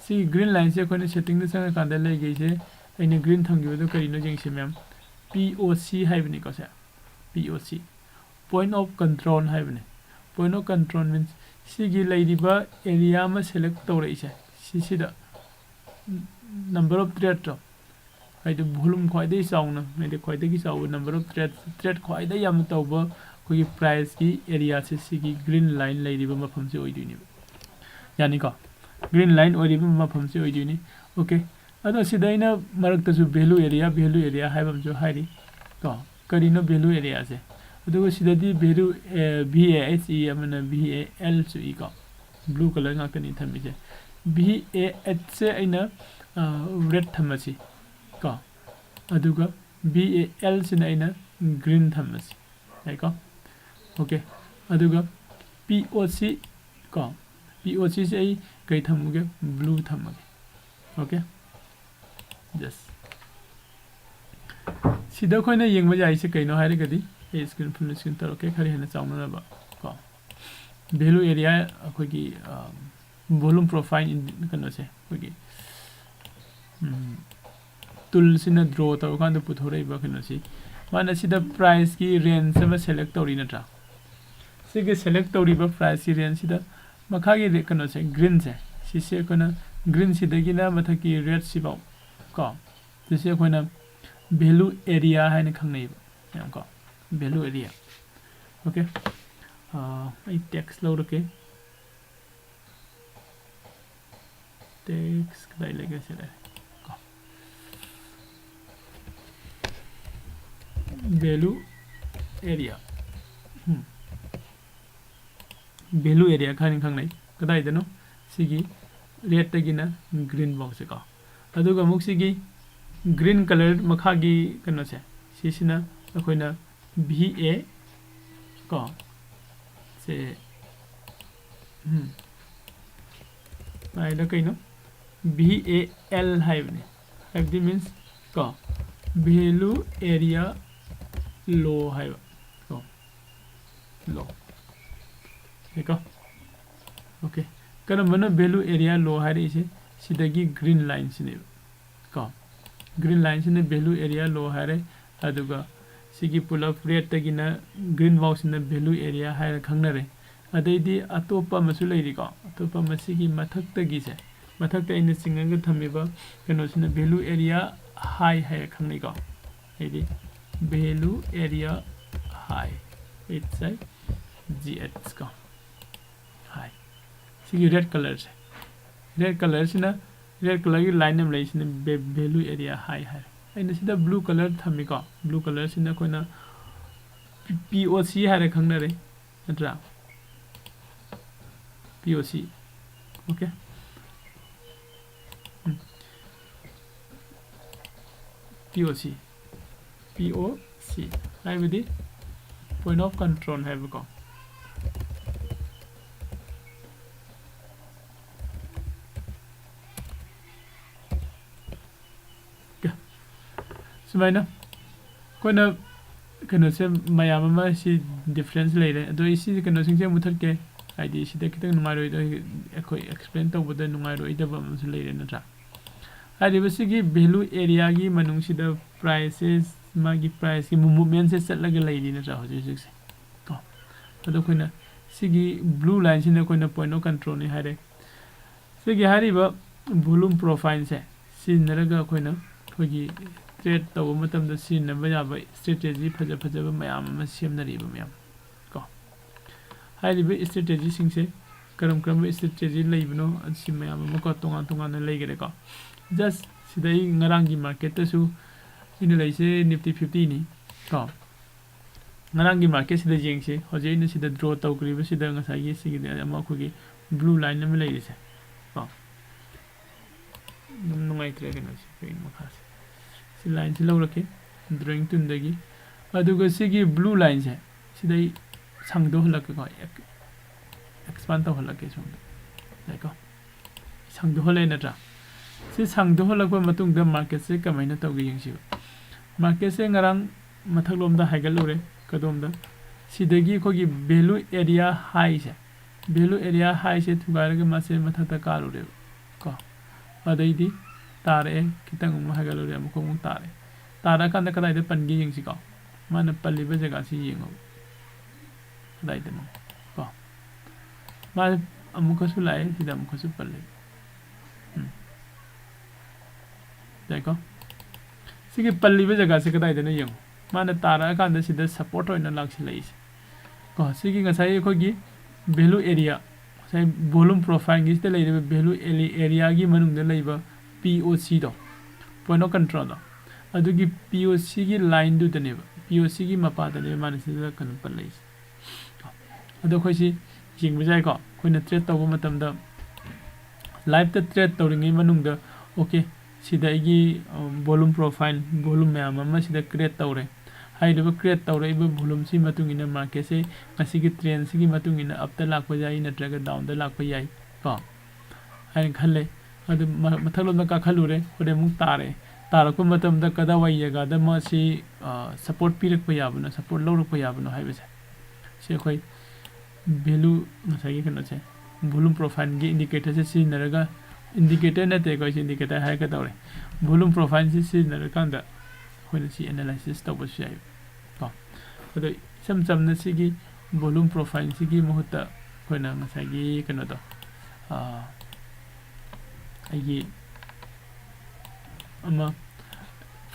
ꯁꯤ green lineꯁꯦ ꯑꯩꯈꯣꯏꯅ settingꯗ ꯆꯪꯉꯀꯥꯟꯗ ꯂꯩꯈꯩꯁꯦ, ꯑꯩꯅ green ꯊꯝꯈꯤꯕꯗꯣ ꯀꯔꯤꯅꯣ ꯌꯦꯡꯁꯤ ꯃꯌꯥꯝ꯫ P O C ꯍꯥꯏꯕꯅꯤꯀꯣ ꯁꯦ, P O C, point of control ꯍꯥꯏꯕꯅꯤ꯫ Point of control means ꯁꯤꯒꯤ ꯂꯩꯔꯤꯕ area ꯑꯃ select ꯇꯧꯔꯛꯏꯁꯦ, ꯁꯤꯁꯤꯗ number of threadꯇꯣ, ꯍꯥꯏꯗꯤ volume ꯈ꯭ꯋꯥꯏꯗꯒꯤ ꯆꯥꯎꯅ, ꯍꯥꯏꯗꯤ ꯈ꯭ꯋꯥꯏꯗꯒꯤ ꯆꯥꯎꯕ number of thread, thread ꯈ꯭ꯋꯥꯏꯗꯒꯤ ꯌꯥꯝꯅ ꯇꯧꯕ ꯑꯩꯈꯣꯏꯒꯤ priceꯀꯤ areaꯁꯦ ꯁꯤꯒꯤ green line ꯂꯩꯔꯤꯕ ꯃꯐꯝꯁꯦ ꯑꯣꯏꯗꯣꯏꯅꯦꯕ꯫ ꯌꯥꯅꯤꯀꯣ? Green line ꯑꯣꯏꯔꯤꯕ ꯃꯐꯝꯁꯦ ꯑꯣꯏꯗꯣꯏꯅꯤ꯫ Okay, ꯑꯗꯣ ꯁꯤꯗ ꯑꯩꯅ ꯃꯔꯛꯇꯁꯨ value area, value area ꯍꯥꯏꯕ ꯑꯃꯁꯨ ꯍꯥꯏꯔꯤ ꯀꯣ꯫ ꯀꯔꯤꯅꯣ value areaꯁꯦ? ꯑꯗꯨꯒ ꯁꯤꯗꯗꯤ value, A, V A H E ꯑꯃꯅ V A L ꯁꯨ ꯏꯀꯣ, blue colour ꯉꯥꯛꯇꯅꯤ ꯊꯝꯃꯤꯁꯦ꯫ V A H ꯁꯦ ꯑꯩꯅ, ꯑ, red ꯊꯝꯃꯁꯤ ꯀꯣ, ꯑꯗꯨꯒ V A L ꯁꯤꯅ ꯑꯩꯅ green ꯊꯝꯃꯁꯤ, ꯌꯥꯏꯀꯣ? Okay, ꯑꯗꯨꯒ P O C ꯀꯣ, P O C ꯁꯦ ꯑꯩ ꯀꯩ ꯊꯝꯃꯒꯦ? Blue ꯊꯝꯃꯒꯦ꯫ Okay, just ꯁꯤꯗ ꯑꯩꯈꯣꯏꯅ ꯌꯦꯡꯕ ꯌꯥꯏꯁꯦ ꯀꯩꯅꯣ ꯍꯥꯏꯔꯒꯗꯤ, ꯑꯩ screen, full screen ꯇꯧꯔꯛꯀꯦ, ꯈꯔ ꯍꯦꯟꯅ ꯆꯥꯎꯅꯅꯕ ꯀꯣ꯫ Value area ꯑꯩꯈꯣꯏꯒꯤ, ꯑ, volume profile in-, ꯀꯩꯅꯣꯁꯦ, ꯑꯩꯈꯣꯏꯒꯤ, ꯎꯝ, toolꯁꯤꯅ draw ꯇꯧꯔꯀꯥꯟꯗ ꯄꯨꯊꯣꯔꯛꯏꯕ ꯀꯩꯅꯣꯁꯤ, ꯃꯥꯅ ꯁꯤꯗ priceꯀꯤ range ꯑꯃ select ꯇꯧꯔꯤ ꯅꯠꯇ꯭ꯔꯥ? ꯁꯤꯒꯤ select ꯇꯧꯔꯤꯕ priceꯀꯤ rangeꯁꯤꯗ ꯃꯈꯥꯒꯤ ꯔꯦ-, ꯀꯩꯅꯣꯁꯦ, greenꯁꯦ, ꯁꯤꯁꯦ ꯑꯩꯈꯣꯏꯅ greenꯁꯤꯗꯒꯤꯅ ꯃꯊꯛꯀꯤ redꯁꯤꯐꯥꯎ ꯀꯣ, ꯁꯤꯁꯦ ꯑꯩꯈꯣꯏꯅ value area ꯍꯥꯏꯅ ꯈꯪꯅꯩꯕ, ꯌꯥꯝ ꯀꯣ, value area꯫ Okay, ꯑꯥ, ꯑꯩ text ꯂꯧꯔꯛꯀꯦ꯫ Text ꯀꯗꯥꯏ ꯂꯩꯒꯦ? ꯁꯤ ꯂꯩꯔꯦ ꯀꯣ꯫ Value area꯫ ꯎꯝ꯫ Value area ꯈꯔ ꯈꯪꯅꯩ꯫ ꯀꯗꯥꯏꯗꯅꯣ? ꯁꯤꯒꯤ redꯇꯒꯤꯅ green ꯐꯥꯎꯁꯦ ꯀꯣ꯫ ꯑꯗꯨꯒ ꯑꯃꯨꯛ ꯁꯤꯒꯤ green color ꯃꯈꯥꯒꯤ ꯀꯩꯅꯣꯁꯦ, ꯁꯤꯁꯤꯅ ꯑꯩꯈꯣꯏꯅ V A ꯀꯣ, ꯁꯦ, ꯎꯝ, ꯍꯥꯏꯗ ꯀꯩꯅꯣ? V A L ꯍꯥꯏꯕꯅꯤ꯫ ꯍꯥꯏꯕꯗꯤ means ꯀꯣ, value area low ꯍꯥꯏꯕ ꯀꯣ, low꯫ ꯀꯣ, okay꯫ ꯀꯔꯝꯕꯅ value area low ꯍꯥꯏꯔꯛꯏꯁꯦ? ꯁꯤꯗꯒꯤ green line ꯁꯤꯅꯦꯕ ꯀꯣ, green line ꯁꯤꯅ value area low ꯍꯥꯏꯔꯦ꯫ ꯑꯗꯨꯒ ꯁꯤꯒꯤ ꯄꯨꯂꯞ red ꯇꯒꯤꯅ green ꯐꯥꯎꯁꯤꯅ value area ꯍꯥꯏꯔ ꯈꯪꯅꯔꯦ꯫ ꯑꯗꯩꯗꯤ ꯑꯇꯣꯞꯄ ꯑꯃꯁꯨ ꯂꯩꯔꯤꯀꯣ, ꯑꯇꯣꯞꯄ ꯃꯁꯤꯒꯤ ꯃꯊꯛꯇꯒꯤꯁꯦ, ꯃꯊꯛꯇ ꯑꯩꯅ ꯆꯤꯡꯉꯒ ꯊꯝꯃꯤꯕ ꯀꯩꯅꯣꯁꯤꯅ value area high ꯍꯥꯏꯔ ꯈꯪꯅꯩꯀꯣ꯫ ꯍꯥꯏꯗꯤ value area high, it's a G H ꯀꯣ, high꯫ ꯁꯤꯒꯤ red color ꯁꯦ, red color ꯁꯤꯅ, red color ꯒꯤ line ꯑꯃ ꯂꯩꯁꯤꯅ value area high ꯍꯥꯏꯔꯦ꯫ ꯑꯩꯅ ꯁꯤꯗ blue color ꯊꯝꯃꯤꯀꯣ, blue color ꯁꯤꯅ ꯑꯩꯈꯣꯏꯅ P O C ꯍꯥꯏꯔ ꯈꯪꯅꯔꯦ, ꯅꯠꯇ꯭ꯔꯥ? P O C, okay꯫ ꯎꯝ꯫ P O C, P O C ꯍꯥꯏꯕꯗꯤ point of control ꯍꯥꯏꯕꯀꯣ꯫ Okay꯫ ꯁꯨꯃꯥꯏꯅ ꯑꯩꯈꯣꯏꯅ ꯀꯩꯅꯣꯁꯦ ꯃꯌꯥꯝ ꯑꯃ ꯁꯤ difference ꯂꯩꯔꯦ꯫ ꯑꯗꯣ ꯑꯩ ꯁꯤ ꯀꯩꯅꯣꯁꯤꯡꯁꯦ ꯃꯨꯊꯠꯀꯦ, ꯍꯥꯏꯗꯤ ꯁꯤꯗ ꯈꯤꯇꯪ ꯅꯨꯡꯉꯥꯏꯔꯣꯏꯗ-, ꯑꯩꯈꯣꯏ explain ꯇꯧꯕꯗ ꯅꯨꯡꯉꯥꯏꯔꯣꯏꯗꯕ ꯑꯃꯁꯨ ꯂꯩꯔꯦ, ꯅꯠꯇ꯭ꯔꯥ? ꯍꯥꯏꯔꯤꯕ ꯁꯤꯒꯤ value area ꯒꯤ ꯃꯅꯨꯡꯁꯤꯗ price ꯁꯦ, ꯃꯥꯒꯤ price ꯀꯤ movement ꯁꯦ ꯆꯠꯂꯒ ꯂꯩꯔꯤ, ꯅꯠꯇ꯭ꯔꯥ, ꯍꯧꯖꯤꯛ ꯍꯧꯖꯤꯛꯁꯦ ꯀꯣ꯫ ꯑꯗꯣ ꯑꯩꯈꯣꯏꯅ ꯁꯤꯒꯤ blue line ꯁꯤꯅ ꯑꯩꯈꯣꯏꯅ point of control ꯅꯤ ꯍꯥꯏꯔꯦ꯫ ꯁꯤꯒꯤ ꯍꯥꯏꯔꯤꯕ volume profile ꯁꯦ ꯁꯤꯖꯤꯟꯅꯔꯒ ꯑꯩꯈꯣꯏꯅ ꯑꯩꯈꯣꯏꯒꯤ trade ꯇꯧꯕ ꯃꯇꯝꯗ ꯁꯤꯖꯤꯟꯅꯕ ꯌꯥꯕ strategy ꯐꯖ ꯐꯖꯕ ꯃꯌꯥꯝ ꯑꯃ ꯁꯦꯝꯅꯔꯤꯕ ꯃꯌꯥꯝ ꯀꯣ꯫ ꯍꯥꯏꯔꯤꯕ strategy ꯁꯤꯡꯁꯦ ꯀꯔꯝ ꯀꯔꯝꯕ strategy ꯂꯩꯕꯅꯣ, ꯑꯁꯤ ꯃꯌꯥꯝ ꯑꯃ ꯀꯣ, ꯇꯣꯉꯥꯟ ꯇꯣꯉꯥꯟꯅ ꯂꯩꯈꯔꯦꯀꯣ꯫ Just ꯁꯤꯗ ꯑꯩ ꯉꯔꯥꯡꯒꯤ market ꯇꯁꯨ ꯑꯩꯅ ꯂꯩꯁꯦ Nifty fifty ꯅꯤ ꯀꯣ꯫ ꯉꯔꯥꯡꯒꯤ market ꯁꯤꯗ ꯌꯦꯡꯁꯤ꯫ ꯍꯧꯖꯤꯛ ꯑꯩꯅ ꯁꯤꯗ draw ꯇꯧꯈ꯭ꯔꯤꯕꯁꯤꯗ ꯉꯁꯥꯏꯒꯤ ꯁꯤꯒꯤꯗꯤ ꯑꯃ ꯑꯩꯈꯣꯏꯒꯤ blue line ꯑꯃ ꯂꯩꯔꯤꯁꯦ ꯀꯣ꯫ ꯑꯗꯨꯝ ꯅꯨꯡꯉꯥꯏꯇ꯭ꯔꯦ ꯀꯩꯅꯣꯁꯦ, screen ꯃꯈꯥꯁꯦ꯫ ꯁꯤ ꯂꯥꯏꯟꯁꯤ ꯂꯧꯔꯛꯀꯦ ꯗ꯭ꯔꯣꯌꯤꯡ ꯇꯨꯜꯗꯒꯤ꯫ ꯑꯗꯨꯒ ꯁꯤꯒꯤ ꯕ꯭ꯂꯨ ꯂꯥꯏꯟꯁꯦ ꯁꯤꯗꯩ ꯁꯥꯡꯗꯣꯛꯍꯜꯂꯛꯀꯦꯀꯣ, ꯑꯦꯛꯁꯄꯥꯟ ꯇꯧꯍꯜꯂꯛꯀꯦ ꯁꯣꯝꯗ꯫ ꯌꯥꯏꯀꯣ? ꯁꯥꯡꯗꯣꯛꯍꯜꯂꯦ ꯅꯠꯇ꯭ꯔꯥ? ꯁꯤ ꯁꯥꯡꯗꯣꯛꯍꯜꯂꯛꯄ ꯃꯇꯨꯡꯗ ꯃꯥꯔꯀꯦꯠꯁꯦ ꯀꯃꯥꯏꯅ ꯇꯧꯒꯦ ꯌꯦꯡꯁꯤꯕ꯫ ꯃꯥꯔꯀꯦꯠꯁꯦ ꯉꯔꯥꯡ ꯃꯊꯛꯂꯣꯝꯗ ꯍꯥꯏꯒꯠꯂꯨꯔꯦ꯫ ꯀꯗꯣꯝꯗ? ꯁꯤꯗꯒꯤ ꯑꯩꯈꯣꯏꯒꯤ ꯚꯦꯂꯨ ꯑꯦꯔꯤꯌꯥ ꯍꯥꯏꯁꯦ, ꯚꯦꯂꯨ ꯑꯦꯔꯤꯌꯥ ꯍꯥꯏꯁꯦ ꯊꯨꯒꯥꯏꯔꯒ ꯃꯥꯁꯦ ꯃꯊꯛꯇ ꯀꯥꯔꯨꯔꯦꯕ ꯀꯣ꯫ ꯑꯗꯩꯗꯤ ꯇꯥꯔꯛꯑꯦ, ꯈꯤꯇꯪ ꯑꯃꯨꯛ ꯍꯥꯏꯒꯠꯂꯨꯔꯦ, ꯑꯃꯨꯛꯀ ꯑꯃꯨꯛ ꯇꯥꯔꯛꯑꯦ꯫ ꯇꯥꯔꯛꯑꯀꯥꯟꯗ ꯀꯗꯥꯏꯗ ꯄꯟꯒꯦ ꯌꯦꯡꯁꯤꯀꯣ꯫ ꯃꯥꯅ ꯄꯜꯂꯤꯕ ꯖꯒꯥꯁꯤ ꯌꯦꯡꯉꯣ꯫ ꯀꯗꯥꯏꯗꯅꯣ ꯀꯣ꯫ ꯃꯥ ꯑꯃꯨꯛꯀꯁꯨ ꯂꯥꯛꯑꯦ, ꯁꯤꯗ ꯑꯃꯨꯛꯀꯁꯨ ꯄꯜꯂꯦ꯫ ꯎꯝ꯫ ꯌꯥꯏꯀꯣ? ꯁꯤꯒꯤ ꯄꯜꯂꯤꯕ ꯖꯒꯥꯁꯦ ꯀꯗꯥꯏꯗꯅꯣ ꯌꯦꯡꯉꯣ꯫ ꯃꯥꯅ ꯇꯥꯔꯛꯑꯀꯥꯟꯗ ꯁꯤꯗ ꯁꯞꯄꯣꯔꯠ ꯑꯣꯏꯅ ꯂꯥꯛꯁꯤꯜꯂꯛꯏꯁꯦ ꯀꯣ꯫ ꯁꯤꯒꯤ ꯉꯁꯥꯏ ꯑꯩꯈꯣꯏꯒꯤ ꯚꯦꯂꯨ ꯑꯦꯔꯤꯌꯥ, ꯉꯁꯥꯏ ꯚꯣꯂꯨꯝ ꯄ꯭ꯔꯣꯐꯥꯏꯜꯒꯤꯁꯤꯗ ꯂꯩꯔꯤꯕ ꯚꯦꯂꯨ ꯑꯦꯔꯤꯌꯥꯒꯤ ꯃꯅꯨꯡꯗ ꯂꯩꯕ ꯄꯤ ꯑꯣ ꯁꯤꯗꯣ, ꯄꯣꯏꯟ ꯑꯣꯐ ꯀꯟꯇ꯭ꯔꯣꯜꯗꯣ, ꯑꯗꯨꯒꯤ ꯄꯤ ꯑꯣ ꯁꯤꯒꯤ ꯂꯥꯏꯟꯗꯨꯗꯅꯦꯕ, ꯄꯤ ꯑꯣ ꯁꯤꯒꯤ ꯃꯄꯥꯗꯅꯦꯕ ꯃꯥꯅ ꯁꯤꯗ ꯀꯩꯅꯣ ꯄꯜꯂꯛꯏꯁꯦ꯫ ꯑꯗꯣ ꯑꯩꯈꯣꯏꯁꯤ ꯌꯦꯡꯕ ꯌꯥꯏꯀꯣ꯫ ꯑꯩꯈꯣꯏꯅ ꯇ꯭ꯔꯦꯠ ꯇꯧꯕ ꯃꯇꯝꯗ ꯂꯥꯏꯐꯇ ꯇ꯭ꯔꯦꯠ ꯇꯧꯔꯤꯉꯩ ꯃꯅꯨꯡꯗ, ꯑꯣꯀꯦ, ꯁꯤꯗ ꯑꯩꯒꯤ ꯚꯣꯂꯨꯝ ꯄ꯭ꯔꯣꯐꯥꯏꯜ, ꯚꯣꯂꯨꯝ ꯃꯌꯥꯝ ꯑꯃ ꯁꯤꯗ ꯀ꯭ꯔꯤꯌꯦꯠ ꯇꯧꯔꯦ꯫ ꯍꯥꯏꯔꯤꯕ ꯀ꯭ꯔꯤꯌꯦꯠ ꯇꯧꯔꯛꯏꯕ ꯚꯣꯂꯨꯝꯁꯤ ꯃꯇꯨꯡ ꯏꯟꯅ ꯃꯥꯔꯀꯦꯠꯁꯦ ꯉꯁꯤꯒꯤ ꯇ꯭ꯔꯦꯟꯁꯤꯒꯤ ꯃꯇꯨꯡ ꯏꯟꯅ ꯑꯞꯇ ꯂꯥꯛꯄ ꯌꯥꯏ ꯅꯠꯇ꯭ꯔꯒ ꯗꯥꯎꯟꯗ ꯂꯥꯛꯄ ꯌꯥꯏ ꯀꯣ ꯍꯥꯏꯅ ꯈꯜꯂꯦ꯫ ꯑꯗꯨ ꯃ-, ꯃꯊꯛꯂꯣꯝꯗ ꯀꯥꯈꯠꯂꯨꯔꯦ, ꯍꯣꯔꯦꯟ ꯑꯃꯨꯛ ꯇꯥꯔꯛꯑꯦ꯫ ꯇꯥꯔꯛꯄ ꯃꯇꯝꯗ ꯀꯗꯥꯏꯋꯥꯏ ꯖꯒꯥꯗ ꯃꯥꯁꯤ ꯁꯞꯄꯣꯔꯠ ꯄꯤꯔꯛꯄ ꯌꯥꯕꯅꯣ, ꯁꯞꯄꯣꯔꯠ ꯂꯧꯔꯛꯄ ꯌꯥꯕꯅꯣ ꯍꯥꯏꯕꯁꯦ, ꯁꯤ ꯑꯩꯈꯣꯏ ꯚꯦꯂꯨ, ꯉꯁꯥꯏꯒꯤ ꯀꯩꯅꯣꯁꯦ, ꯚꯣꯂꯨꯝ ꯄ꯭ꯔꯣꯐꯥꯏꯜꯒꯤ ꯏꯟꯗꯤꯀꯦꯇꯔꯁꯦ ꯁꯤꯖꯤꯟꯅꯔꯒ, ꯏꯟꯗꯤꯀꯦꯇꯔ ꯅꯠꯇꯦꯀꯣ, ꯑꯩꯁꯦ ꯏꯟꯗꯤꯀꯦꯇꯔ ꯍꯥꯏꯔꯛꯀꯗꯧꯔꯦ, ꯚꯣꯂꯨꯝ ꯄ꯭ꯔꯣꯐꯥꯏꯜꯁꯦ ꯁꯤꯖꯤꯟꯅꯔꯀꯥꯟꯗ ꯑꯩꯈꯣꯏꯅ ꯁꯤ ꯑꯦꯅꯥꯂꯥꯏꯁꯤꯁ ꯇꯧꯕꯁꯨ ꯌꯥꯏ ꯀꯣ꯫ ꯑꯗꯣ ꯏꯁꯝ ꯆꯝꯅ ꯁꯤꯒꯤ ꯚꯣꯂꯨꯝ ꯄ꯭ꯔꯣꯐꯥꯏꯜꯁꯤꯒꯤ ꯃꯍꯨꯠꯇ ꯑꯩꯈꯣꯏꯅ ꯉꯁꯥꯏꯒꯤ ꯀꯩꯅꯣꯗꯣ, ꯑꯥ, ꯑꯩꯒꯤ ꯑꯃ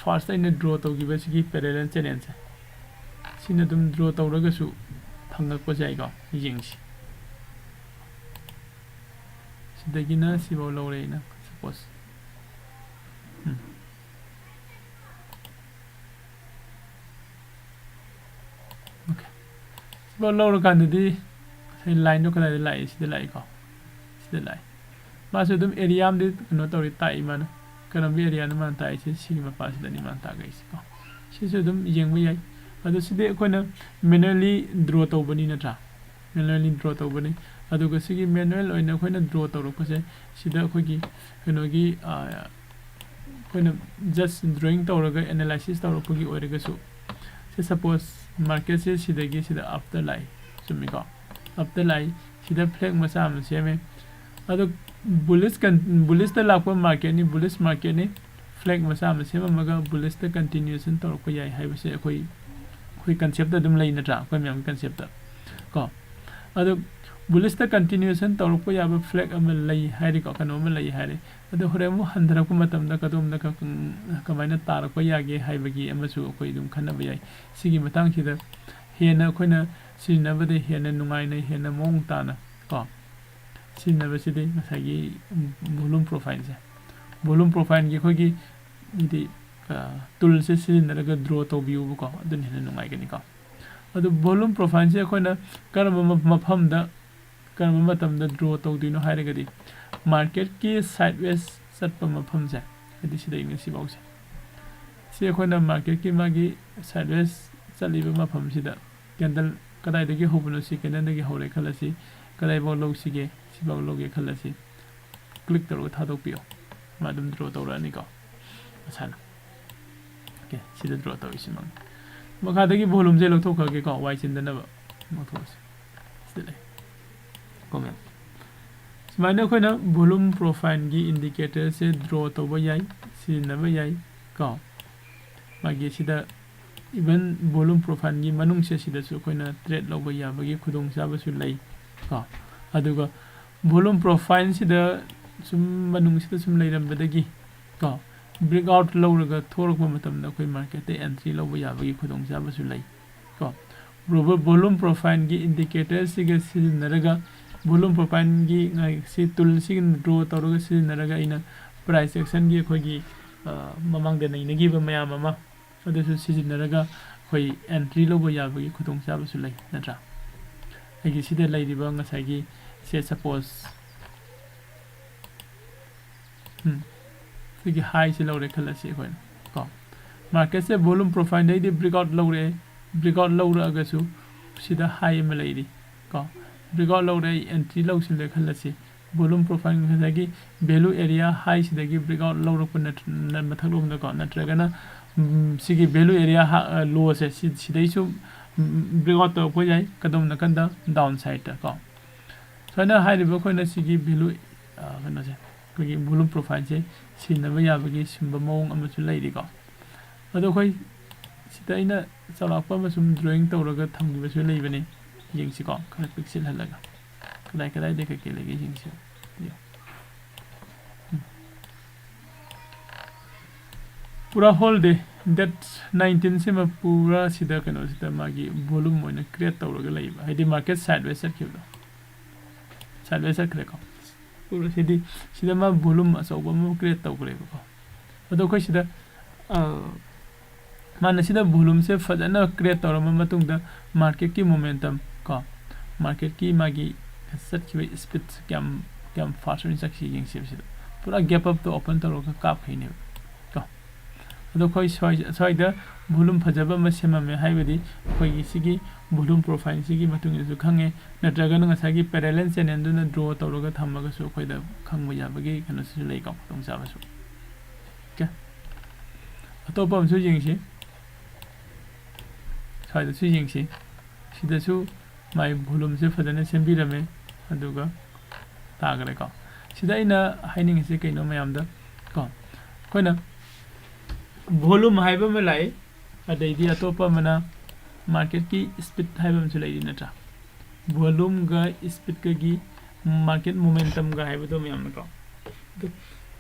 ꯐꯥꯔꯁ ꯑꯩꯅ ꯗ꯭ꯔꯣ ꯇꯧꯈꯤꯕ ꯁꯤꯒꯤ ꯄꯦꯔꯦꯂꯦꯜ ꯆꯦꯅꯦꯜꯁꯦ, ꯁꯤꯅ ꯑꯗꯨꯝ ꯗ꯭ꯔꯣ ꯇꯧꯔꯒꯁꯨ ꯐꯪꯉꯛꯄꯁꯨ ꯌꯥꯏꯀꯣ꯫ ꯌꯦꯡꯁꯤ, ꯁꯤꯗꯒꯤꯅ ꯁꯤꯐꯥꯎ ꯂꯧꯔꯦ ꯑꯩꯅ, ꯁꯄꯣꯁ꯫ ꯎꯝ꯫ ꯑꯣꯀꯦ꯫ ꯁꯤꯐꯥꯎ ꯂꯧꯔꯀꯥꯟꯗꯗꯤ ꯉꯁꯥꯏ ꯂꯥꯏꯟꯗꯣ ꯀꯗꯥꯏꯗ ꯂꯥꯛꯏ? ꯁꯤꯗ ꯂꯥꯛꯏꯀꯣ꯫ ꯁꯤꯗ ꯂꯥꯛꯏ꯫ ꯃꯥꯁꯨ ꯑꯗꯨꯝ ꯑꯦꯔꯤꯌꯥ ꯑꯃꯗꯤ ꯀꯩꯅꯣ ꯇꯧꯔꯤ, ꯇꯥꯛꯏ ꯃꯥꯅ꯫ ꯀꯔꯝꯕ ꯑꯦꯔꯤꯌꯥꯅꯣ ꯃꯥꯅ ꯇꯥꯛꯏꯁꯦ? ꯁꯤꯒꯤ ꯃꯄꯥꯁꯤꯗꯅꯤ ꯃꯥꯅ ꯇꯥꯛꯂꯛꯏꯁꯦꯀꯣ꯫ ꯁꯤꯁꯨ ꯑꯗꯨꯝ ꯌꯦꯡꯕ ꯌꯥꯏ꯫ ꯑꯗꯣ ꯁꯤꯗꯤ ꯑꯩꯈꯣꯏꯅ manually draw ꯇꯧꯕꯅꯤ ꯅꯠꯇ꯭ꯔꯥ? Manually draw ꯇꯧꯕꯅꯤ꯫ ꯑꯗꯨꯒ ꯁꯤꯒꯤ manual ꯑꯣꯏꯅ ꯑꯩꯈꯣꯏꯅ draw ꯇꯧꯔꯛꯄꯁꯦ, ꯁꯤꯗ ꯑꯩꯈꯣꯏꯒꯤ ꯀꯩꯅꯣꯒꯤ, ꯑꯩꯈꯣꯏꯅ just drawing ꯇꯧꯔꯒ analysis ꯇꯧꯔꯛꯄꯒꯤ ꯑꯣꯏꯔꯒꯁꯨ, ꯁꯤ suppose marketꯁꯦ ꯁꯤꯗꯒꯤ ꯁꯤꯗ upꯇ ꯂꯥꯛꯏ, ꯆꯨꯝꯃꯤꯀꯣ? Upꯇ ꯂꯥꯛꯏ꯫ ꯁꯤꯗ flag ꯃꯆꯥ ꯑꯃ ꯁꯦꯝꯃꯦ꯫ ꯑꯗꯣ bullish ꯀꯟ-, bullishꯇ ꯂꯥꯛꯄ marketꯅꯤ, bullish marketꯅꯤ꯫ Flag ꯃꯆꯥ ꯑꯃ ꯁꯦꯝꯃꯝꯃꯒ bullishꯇ continuation ꯇꯧꯔꯛꯄ ꯌꯥꯏ ꯍꯥꯏꯕꯁꯦ ꯑꯩꯈꯣꯏ, ꯑꯩꯈꯣꯏ conceptꯇ ꯑꯗꯨꯝ ꯂꯩ ꯅꯠꯇ꯭ꯔꯥ? ꯑꯩꯈꯣꯏ ꯃꯌꯥꯝꯒꯤ conceptꯇ ꯀꯣ꯫ ꯑꯗꯣ bullish continuation ꯇꯧꯔꯛꯄ ꯌꯥꯕ flag ꯑꯃ ꯂꯩ ꯍꯥꯏꯔꯦꯀꯣ, ꯀꯩꯅꯣ ꯑꯃ ꯂꯩ ꯍꯥꯏꯔꯦ꯫ ꯑꯗꯣ ꯍꯣꯔꯦꯟ ꯑꯃꯨꯛ ꯍꯟꯊꯔꯛꯄ ꯃꯇꯝꯗ ꯀꯗꯣꯝꯗ ꯀ-, ꯀꯃꯥꯏꯅ ꯇꯥꯔꯛꯄ ꯌꯥꯒꯦ ꯍꯥꯏꯕꯒꯤ ꯑꯃꯁꯨ ꯑꯩꯈꯣꯏ ꯑꯗꯨꯝ ꯈꯟꯅꯕ ꯌꯥꯏ꯫ ꯁꯤꯒꯤ ꯃꯇꯥꯡꯁꯤꯗ ꯍꯦꯟꯅ ꯑꯩꯈꯣꯏꯅ ꯁꯤꯖꯤꯟꯅꯕꯗ ꯍꯦꯟꯅ ꯅꯨꯡꯉꯥꯏꯅ, ꯍꯦꯟꯅ ꯃꯑꯣꯡ ꯇꯥꯅ ꯀꯣ ꯁꯤꯖꯤꯟꯅꯕꯁꯤꯗꯤ ꯉꯁꯥꯏꯒꯤ volume profileꯁꯦ, volume profileꯒꯤ ꯑꯩꯈꯣꯏꯒꯤ ꯍꯥꯏꯗꯤ, ꯑ, toolꯁꯦ ꯁꯤꯖꯤꯟꯅꯔꯒ draw ꯇꯧꯕꯤꯌꯨꯕꯀꯣ, ꯑꯗꯨꯅ ꯍꯦꯟꯅ ꯅꯨꯡꯉꯥꯏꯒꯅꯤꯀꯣ꯫ ꯑꯗꯨ volume profileꯁꯦ ꯑꯩꯈꯣꯏꯅ ꯀꯔꯝꯕ ꯃ-, ꯃꯐꯝꯗ, ꯀꯔꯝꯕ ꯃꯇꯝꯗ draw ꯇꯧꯗꯣꯏꯅꯣ ꯍꯥꯏꯔꯒꯗꯤ, marketꯀꯤ sideways ꯆꯠꯄ ꯃꯐꯝꯁꯦ, ꯍꯥꯏꯗꯤ ꯁꯤꯗꯩꯅ ꯁꯤꯐꯥꯎꯁꯦ, ꯁꯤ ꯑꯩꯈꯣꯏꯅ marketꯀꯤ ꯃꯥꯒꯤ sideways ꯆꯠꯂꯤꯕ ꯃꯐꯝꯁꯤꯗ candle ꯀꯗꯥꯏꯗꯒꯤ ꯍꯧꯕꯅꯣ? ꯁꯤ candleꯗꯒꯤ ꯍꯧꯔꯦ ꯈꯜꯂꯁꯤ, ꯀꯗꯥꯏꯐꯥꯎ ꯂꯧꯁꯤꯒꯦ? ꯁꯤꯐꯥꯎ ꯂꯧꯒꯦ ꯈꯜꯂꯁꯤ, click ꯇꯧꯔꯒ ꯊꯥꯗꯣꯛꯄꯤꯌꯣ, ꯃꯥ ꯑꯗꯨꯝ draw ꯇꯧꯔꯛꯑꯅꯤꯀꯣ꯫ ꯃꯁꯥꯅ꯫ Okay, ꯁꯤꯗ draw ꯇꯧꯔꯤꯁꯤꯃꯛꯅꯤ꯫ ꯃꯈꯥꯗꯒꯤ volumeꯁꯦ ꯂꯧꯊꯣꯛꯈ꯭ꯔꯒꯦꯀꯣ, ꯋꯥꯏ ꯆꯤꯟꯗꯅꯕ꯫ ꯂꯧꯊꯣꯛꯑꯁꯤ꯫ ꯁꯤꯗ ꯂꯩ꯫ ꯀꯣ ꯃꯌꯥꯝ꯫ ꯁꯨꯃꯥꯏꯅ ꯑꯩꯈꯣꯏꯅ volume profileꯒꯤ indicatorꯁꯦ draw ꯇꯧꯕ ꯌꯥꯏ, ꯁꯤꯖꯤꯟꯅꯕ ꯌꯥꯏ ꯀꯣ꯫ ꯃꯥꯒꯤ ꯁꯤꯗ even volume profileꯒꯤ ꯃꯅꯨꯡꯁꯦ ꯁꯤꯗꯁꯨ ꯑꯩꯈꯣꯏꯅ trade ꯂꯧꯕ ꯌꯥꯕꯒꯤ ꯈꯨꯗꯣꯡꯆꯥꯕꯁꯨ ꯂꯩ ꯀꯣ꯫ ꯑꯗꯨꯒ volume profileꯁꯤꯗ ꯁꯨꯝ ꯃꯅꯨꯡꯁꯤꯗ ꯁꯨꯝ ꯂꯩꯔꯝꯕꯗꯒꯤ ꯀꯣ, breakout ꯂꯧꯔꯒ ꯊꯣꯛꯂꯛꯄ ꯃꯇꯝꯗ ꯑꯩꯈꯣꯏ marketꯇ entry ꯂꯧꯕ ꯌꯥꯕꯒꯤ ꯈꯨꯗꯣꯡꯆꯥꯕꯁꯨ ꯂꯩ ꯀꯣ꯫ ꯚꯣ-, volume profileꯒꯤ indicatorꯁꯤꯒ ꯁꯤꯖꯤꯟꯅꯔꯒ, volume profileꯒꯤ ꯉꯥꯏ-, ꯁꯤ toolꯁꯤꯒꯤ draw ꯇꯧꯔꯒ ꯁꯤꯖꯤꯟꯅꯔꯒ ꯑꯩꯅ price actionꯒꯤ ꯑꯩꯈꯣꯏꯒꯤ, ꯑ, ꯃꯃꯥꯡꯗ ꯅꯩꯅꯈꯤꯕ ꯃꯌꯥꯝ ꯑꯃ ꯑꯗꯨꯁꯨ ꯁꯤꯖꯤꯟꯅꯔꯒ ꯑꯩꯈꯣꯏ entry ꯂꯧꯕ ꯌꯥꯕꯒꯤ ꯈꯨꯗꯣꯡꯆꯥꯕꯁꯨ ꯂꯩ ꯅꯠꯇ꯭ꯔꯥ? ꯑꯩꯒꯤ ꯁꯤꯗ ꯂꯩꯔꯤꯕ ꯉꯁꯥꯏꯒꯤ ꯁꯦ suppose, ꯎꯝ, ꯁꯤꯒꯤ ꯍꯥꯏꯁꯦ ꯂꯧꯔꯦ ꯈꯜꯂꯁꯤ ꯑꯩꯈꯣꯏꯅ ꯀꯣ꯫ ꯃꯥꯔꯀꯦꯠꯁꯦ ꯚꯣꯂꯨꯝ ꯄ꯭ꯔꯣꯐꯥꯏꯜꯗꯩꯗꯤ ꯕ꯭ꯔꯦꯛ ꯑꯥꯎꯠ ꯂꯧꯔꯛꯑꯦ, ꯕ꯭ꯔꯦꯛ ꯑꯥꯎꯠ ꯂꯧꯔꯛꯑꯒꯁꯨ ꯁꯤꯗ ꯍꯥꯏ ꯑꯃ ꯂꯩꯔꯤ ꯀꯣ꯫ ꯕ꯭ꯔꯦꯛ ꯑꯥꯎꯠ ꯂꯧꯔꯦ, ꯑꯩ ꯑꯦꯟꯇ꯭ꯔꯤ ꯂꯧꯁꯤꯜꯂꯦ ꯈꯜꯂꯁꯤ꯫ ꯚꯣꯂꯨꯝ ꯄ꯭ꯔꯣꯐꯥꯏꯜ ꯉꯁꯥꯏꯒꯤ ꯚꯦꯂꯨ ꯑꯦꯔꯤꯌꯥ ꯍꯥꯏꯁꯤꯗꯒꯤ ꯕ꯭ꯔꯦꯛ ꯑꯥꯎꯠ ꯂꯧꯔꯛꯄ ꯅꯠꯇ꯭ꯔ-, ꯅ-, ꯃꯊꯛꯂꯣꯝꯗꯀꯣ, ꯅꯠꯇ꯭ꯔꯒꯅ ꯎꯝ, ꯁꯤꯒꯤ ꯚꯦꯂꯨ ꯑꯦꯔꯤꯌꯥ ꯂꯣꯁꯦ ꯁꯤ, ꯁꯤꯗꯩꯁꯨ ꯕ꯭ꯔꯦꯛ ꯑꯥꯎꯠ ꯇꯧꯔꯛꯄ ꯌꯥꯏ꯫ ꯀꯗꯣꯝ ꯅꯥꯀꯟꯗ? ꯗꯥꯎꯟ ꯁꯥꯏꯠꯇ ꯀꯣ꯫ ꯁꯨꯃꯥꯏꯅ ꯍꯥꯏꯔꯤꯕ ꯑꯩꯈꯣꯏꯅ ꯁꯤꯒꯤ ꯚꯦꯂꯨ ꯀꯩꯅꯣꯁꯦ, ꯑꯩꯈꯣꯏꯒꯤ ꯚꯣꯂꯨꯝ ꯄ꯭ꯔꯣꯐꯥꯏꯜꯁꯦ ꯁꯤꯟꯅꯕ ꯌꯥꯕꯒꯤ ꯁꯤꯟꯕ ꯃꯑꯣꯡ ꯑꯃꯁꯨ ꯂꯩꯔꯤꯀꯣ꯫ ꯑꯗꯣ ꯑꯩꯈꯣꯏ ꯁꯤꯗ ꯑꯩꯅ ꯆꯥꯎꯔꯥꯛꯄ ꯑꯃ ꯁꯨꯝ ꯗ꯭ꯔꯣꯌꯤꯡ ꯇꯧꯔꯒ ꯊꯝꯈꯤꯕꯁꯨ ꯂꯩꯕꯅꯤ꯫ ꯌꯦꯡꯁꯤꯀꯣ, ꯈꯔ ꯄꯤꯛꯁꯤꯜꯍꯜꯂꯒ ꯀꯗꯥꯏ ꯀꯗꯥꯏꯗ ꯀꯩꯀꯩ ꯂꯩꯒꯦ ꯌꯦꯡꯁꯤ꯫ ꯌꯦꯡꯉꯣ꯫ ꯎꯝ꯫ ꯄꯨꯔꯥ ꯍꯣꯜ ꯗꯦ, ꯗꯦꯠ ꯅꯥꯏꯟꯇꯤꯟꯁꯤꯃ ꯄꯨꯔꯥ ꯁꯤꯗ ꯀꯩꯅꯣꯁꯤꯗ ꯃꯥꯒꯤ ꯚꯣꯂꯨꯝ ꯑꯣꯏꯅ ꯀ꯭ꯔꯤꯌꯦꯠ ꯇꯧꯔꯒ ꯂꯩꯕ, ꯍꯥꯏꯗꯤ ꯃꯥꯔꯀꯦꯠ ꯁꯥꯏꯠꯋꯦꯁ ꯆꯠꯈꯤꯕꯗꯣ, ꯁꯥꯏꯠꯋꯦꯁ ꯆꯠꯈ꯭ꯔꯦꯀꯣ꯫ ꯄꯨꯔꯥ ꯁꯤꯗꯤ, ꯁꯤꯗ ꯃꯥ ꯚꯣꯂꯨꯝ ꯑꯆꯧꯕ ꯑꯃ ꯀ꯭ꯔꯤꯌꯦꯠ ꯇꯧꯈ꯭ꯔꯦꯕꯀꯣ꯫ ꯑꯗꯣ ꯑꯩꯈꯣꯏ ꯁꯤꯗ, ꯑ, ꯃꯥꯅ ꯁꯤꯗ ꯚꯣꯂꯨꯝꯁꯦ ꯐꯖꯅ ꯀ꯭ꯔꯤꯌꯦꯠ ꯇꯧꯔꯕ ꯃꯇꯨꯡꯗ ꯃꯥꯔꯀꯦꯠꯀꯤ ꯃꯣꯃꯦꯟꯇꯝ ꯀꯣ, ꯃꯥꯔꯀꯦꯠꯀꯤ ꯃꯥꯒꯤ ꯆꯠꯈꯤꯕ ꯁ꯭ꯄꯤꯠꯁꯦ ꯀꯌꯥꯝ, ꯀꯌꯥꯝ ꯐꯥꯁ ꯑꯣꯏꯅ ꯆꯠꯈꯤ ꯌꯦꯡꯁꯦꯕ꯫ ꯁꯤꯗ ꯄꯨꯔꯥ ꯒꯦꯞ ꯑꯞꯇꯣ ꯑꯣꯄꯟ ꯇꯧꯔꯒ ꯀꯥꯞꯈꯩꯅꯦꯕ ꯀꯣ꯫ ꯑꯗꯣ ꯑꯩꯈꯣꯏ ꯁ꯭ꯋꯥꯏ-, ꯁ꯭ꯋꯥꯏꯗ ꯚꯣꯂꯨꯝ ꯐꯖꯕ ꯑꯃ ꯁꯦꯝꯃꯝꯃꯦ ꯍꯥꯏꯕꯗꯤ ꯑꯩꯈꯣꯏꯒꯤ ꯁꯤꯒꯤ ꯚꯣꯂꯨꯝ ꯄ꯭ꯔꯣꯐꯥꯏꯜꯁꯤꯒꯤ ꯃꯇꯨꯡ ꯏꯟꯅꯁꯨ ꯈꯪꯉꯦ, ꯅꯠꯇ꯭ꯔꯒꯅ ꯉꯁꯥꯏꯒꯤ ꯄꯦꯔꯦꯂꯦꯜ ꯆꯦꯅꯦꯜꯗꯨꯅ ꯗ꯭ꯔꯣ ꯇꯧꯔꯒ ꯊꯝꯃꯒꯁꯨ ꯑꯩꯈꯣꯏꯗ ꯈꯪꯕ ꯌꯥꯕꯒꯤ ꯀꯩꯅꯣꯁꯤꯁꯨ ꯂꯩꯀꯣ, ꯈꯨꯗꯣꯡꯆꯥꯕꯁꯨ꯫ ꯑꯣꯀꯦ, ꯑꯇꯣꯞꯄ ꯑꯃꯁꯨ ꯌꯦꯡꯁꯤ, ꯁ꯭ꯋꯥꯏꯗꯁꯨ ꯌꯦꯡꯁꯤ꯫ ꯁꯤꯗꯁꯨ ꯃꯥꯏ ꯚꯣꯂꯨꯝꯁꯦ ꯐꯖꯅ ꯁꯦꯝꯕꯤꯔꯝꯃꯦ, ꯑꯗꯨꯒ ꯇꯥꯈ꯭ꯔꯦꯀꯣ꯫ ꯁꯤꯗ ꯑꯩꯅ ꯍꯥꯏꯅꯤꯡꯉꯤꯁꯦ ꯀꯩꯅꯣ ꯃꯌꯥꯝꯗ ꯀꯣ, ꯑꯩꯈꯣꯏꯅ ꯚꯣꯂꯨꯝ ꯍꯥꯏꯕ ꯑꯃ ꯂꯥꯛꯏ, ꯑꯗꯩꯗꯤ ꯑꯇꯣꯞꯄ ꯑꯃꯅ ꯃꯥꯔꯀꯦꯠꯀꯤ ꯁ꯭ꯄꯤꯠ ꯍꯥꯏꯕ ꯑꯃꯁꯨ ꯂꯩꯔꯤ ꯅꯠꯇ꯭ꯔꯥ? ꯚꯣꯂꯨꯝꯒ ꯁ꯭ꯄꯤꯠꯀꯒꯤ ꯃꯥꯔꯀꯦꯠ ꯃꯣꯃꯦꯟꯇꯝꯒ ꯍꯥꯏꯕꯗꯣ ꯃꯌꯥꯝꯅꯀꯣ꯫ ꯑꯗꯨ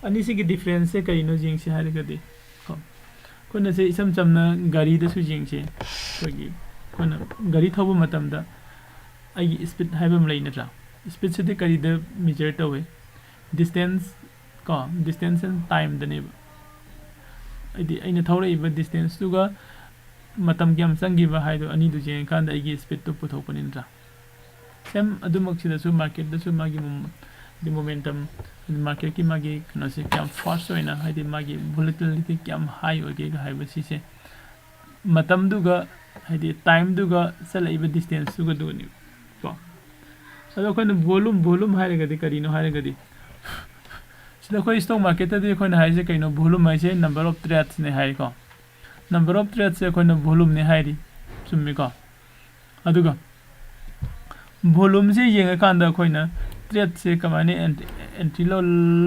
ꯑꯅꯤꯁꯤꯒꯤ ꯗꯤꯐ꯭ꯔꯦꯟꯁꯁꯦ ꯀꯔꯤꯅꯣ ꯌꯦꯡꯁꯤ ꯍꯥꯏꯔꯒꯗꯤ ꯀꯣ, ꯑꯩꯈꯣꯏꯅ ꯁꯤ ꯏꯁꯝ ꯆꯝꯅ ꯒꯥꯔꯤꯗꯁꯨ ꯌꯦꯡꯁꯤ꯫ ꯑꯩꯈꯣꯏꯒꯤ, ꯑꯩꯈꯣꯏꯅ ꯒꯥꯔꯤ ꯊꯧꯕ ꯃꯇꯝꯗ ꯑꯩꯒꯤ ꯁ꯭ꯄꯤꯠ ꯍꯥꯏꯕ ꯑꯃ ꯂꯩ ꯅꯠꯇ꯭ꯔꯥ? ꯁ꯭ꯄꯤꯠꯁꯤꯗꯤ ꯀꯔꯤꯗ ꯃꯦꯖꯔ ꯇꯧꯏ? ꯗꯤꯁꯇꯦꯟꯁ ꯀꯣ, ꯗꯤꯁꯇꯦꯟꯁ ꯑꯦꯟ ꯇꯥꯏꯝꯗꯅꯦꯕ꯫ ꯍꯥꯏꯗꯤ ꯑꯩꯅ ꯊꯧꯔꯛꯏꯕ ꯗꯤꯁꯇꯦꯟꯁꯇꯨꯒ ꯃꯇꯝ ꯀꯌꯥꯝ ꯆꯪꯈꯤꯕ ꯍꯥꯏꯗꯣ ꯑꯅꯤꯗꯨ ꯌꯦꯡꯉꯀꯥꯟꯗ ꯑꯩꯒꯤ ꯁ꯭ꯄꯤꯠꯇꯨ ꯄꯨꯊꯣꯛꯄꯅꯤ ꯅꯠꯇ꯭ꯔꯥ? ꯁꯦꯝ ꯑꯗꯨꯃꯛꯁꯤꯗꯁꯨ ꯃꯥꯔꯀꯦꯠꯇꯁꯨ ꯃꯥꯒꯤ ꯃꯣ-, ꯍꯥꯏꯗꯤ momentum, ꯍꯥꯏꯗꯤ marketꯀꯤ ꯃꯥꯒꯤ ꯀꯩꯅꯣꯁꯦ ꯀꯌꯥꯝ fast ꯑꯣꯏꯅ, ꯍꯥꯏꯗꯤ ꯃꯥꯒꯤ volatility ꯀꯌꯥꯝ high ꯑꯣꯏꯒꯦꯒ ꯍꯥꯏꯕ ꯁꯤꯁꯦ ꯃꯇꯝꯗꯨꯒ, ꯍꯥꯏꯗꯤ timeꯗꯨꯒ ꯆꯠꯂꯛꯏꯕ distanceꯇꯨꯒꯗꯨꯅꯦꯕ ꯀꯣ꯫ ꯑꯗꯣ ꯑꯩꯈꯣꯏꯅ volume, volume ꯍꯥꯏꯔꯒꯗꯤ ꯀꯔꯤꯅꯣ ꯍꯥꯏꯔꯒꯗꯤ, ꯁꯤꯗ ꯑꯩꯈꯣꯏ stock marketꯇꯗꯤ ꯑꯩꯈꯣꯏꯅ ꯍꯥꯏꯁꯦ ꯀꯩꯅꯣ? Volume ꯍꯥꯏꯁꯦ number of tradesꯅꯦ ꯍꯥꯏꯀꯣ꯫ Number of tradesꯁꯦ ꯑꯩꯈꯣꯏꯅ volumeꯅꯦ ꯍꯥꯏꯔꯤ, ꯆꯨꯝꯃꯤꯀꯣ? ꯑꯗꯨꯒ volumeꯁꯦ ꯌꯦꯡꯉꯀꯥꯟꯗ ꯑꯩꯈꯣꯏꯅ tradeꯁꯦ ꯀꯃꯥꯏꯅ ent-, entry ꯂꯧ-,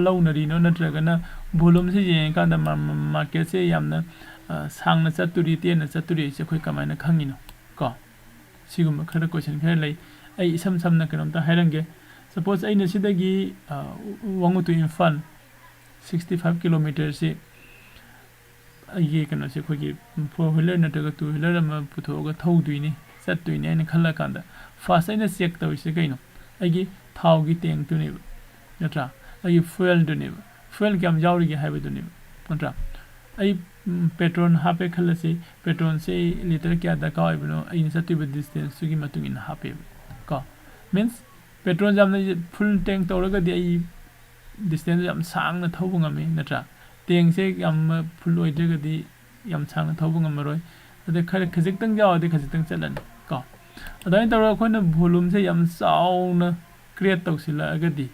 ꯂꯧꯅꯔꯤꯅꯣ, ꯅꯠꯇ꯭ꯔꯒꯅ volumeꯁꯦ ꯌꯦꯡꯉꯀꯥꯟꯗ ꯃꯥ-, ꯃꯥ-, marketꯁꯦ ꯌꯥꯝꯅ, ꯑ, ꯁꯥꯡꯅ ꯆꯠꯇꯣꯔꯤ, ꯇꯦꯟꯅ ꯆꯠꯇꯣꯔꯤ ꯍꯥꯏꯁꯦ ꯑꯩꯈꯣꯏ ꯀꯃꯥꯏꯅ ꯈꯪꯉꯤꯅꯣ ꯀꯣ? ꯁꯤꯒꯨꯝꯕ ꯈꯔ question ꯈꯔ ꯂꯩ꯫ ꯑꯩ ꯏꯁꯝ ꯁꯝꯅ ꯀꯩꯅꯣꯝꯇ ꯍꯥꯏꯔꯝꯒꯦ꯫ Suppose ꯑꯩꯅ ꯁꯤꯗꯒꯤ, ꯑ, ꯋꯥꯉꯨ to ꯏꯝꯐꯥꯜ sixty five kilometerꯁꯤ ꯑꯩꯒꯤ ꯀꯩꯅꯣꯁꯦ, ꯑꯩꯈꯣꯏꯒꯤ four wheeler ꯅꯠꯇ꯭ꯔꯒ two wheeler ꯑꯃ ꯄꯨꯊꯣꯛꯑꯒ ꯊꯧꯗꯣꯏꯅꯤ, ꯆꯠꯇꯣꯏꯅꯤ ꯍꯥꯏꯅ ꯈꯜꯂꯀꯥꯟꯗ, first ꯑꯩꯅ check ꯇꯧꯔꯤꯁꯦ ꯀꯩꯅꯣ? ꯑꯩꯒꯤ ꯊꯥꯎꯒꯤ tankꯇꯨꯅꯦꯕ, ꯅꯠꯇ꯭ꯔꯥ? ꯑꯩꯒꯤ fuelꯗꯨꯅꯦꯕ꯫ Fuel ꯀꯌꯥꯝ ꯌꯥꯎꯔꯤꯒꯦ ꯍꯥꯏꯕꯗꯨꯅꯦꯕ, ꯅꯠꯇ꯭ꯔꯥ? ꯑꯩ, ꯎꯝ, petrol ꯍꯥꯞꯄꯦ ꯈꯜꯂꯁꯤ, petrolꯁꯦ litre ꯀꯌꯥ ꯗꯔꯀꯥꯔ ꯑꯣꯏꯕꯅꯣ, ꯑꯩꯅ ꯆꯠꯇꯣꯏꯕ distanceꯇꯨꯒꯤ ꯃꯇꯨꯡ ꯏꯟꯅ ꯍꯥꯞꯄꯦꯕ ꯀꯣ꯫ Means, petrol ꯌꯥꯝꯅ full tank ꯇꯧꯔꯒꯗꯤ ꯑꯩ distance ꯌꯥꯝ ꯁꯥꯡꯅ ꯊꯧꯕ ꯉꯝꯃꯤ, ꯅꯠꯇ꯭ꯔꯥ? Tankꯁꯦ ꯌꯥꯝꯅ full ꯑꯣꯏꯗ꯭ꯔꯒꯗꯤ ꯌꯥꯝ ꯁꯥꯡꯅ ꯊꯧꯕ ꯉꯝꯃꯔꯣꯏ꯫ ꯑꯗꯩ ꯈꯔ ꯈꯖꯤꯛꯇꯪ ꯌꯥꯎꯔꯗꯤ ꯈꯖꯤꯛꯇꯪ ꯆꯠꯂꯅꯤ ꯀꯣ꯫ ꯑꯗꯨꯃꯥꯏꯅ ꯇꯧꯔꯒ ꯑꯩꯈꯣꯏꯅ volumeꯁꯦ ꯌꯥꯝ ꯆꯥꯎꯅ create ꯇꯧꯁꯤꯜꯂꯛꯑꯒꯗꯤ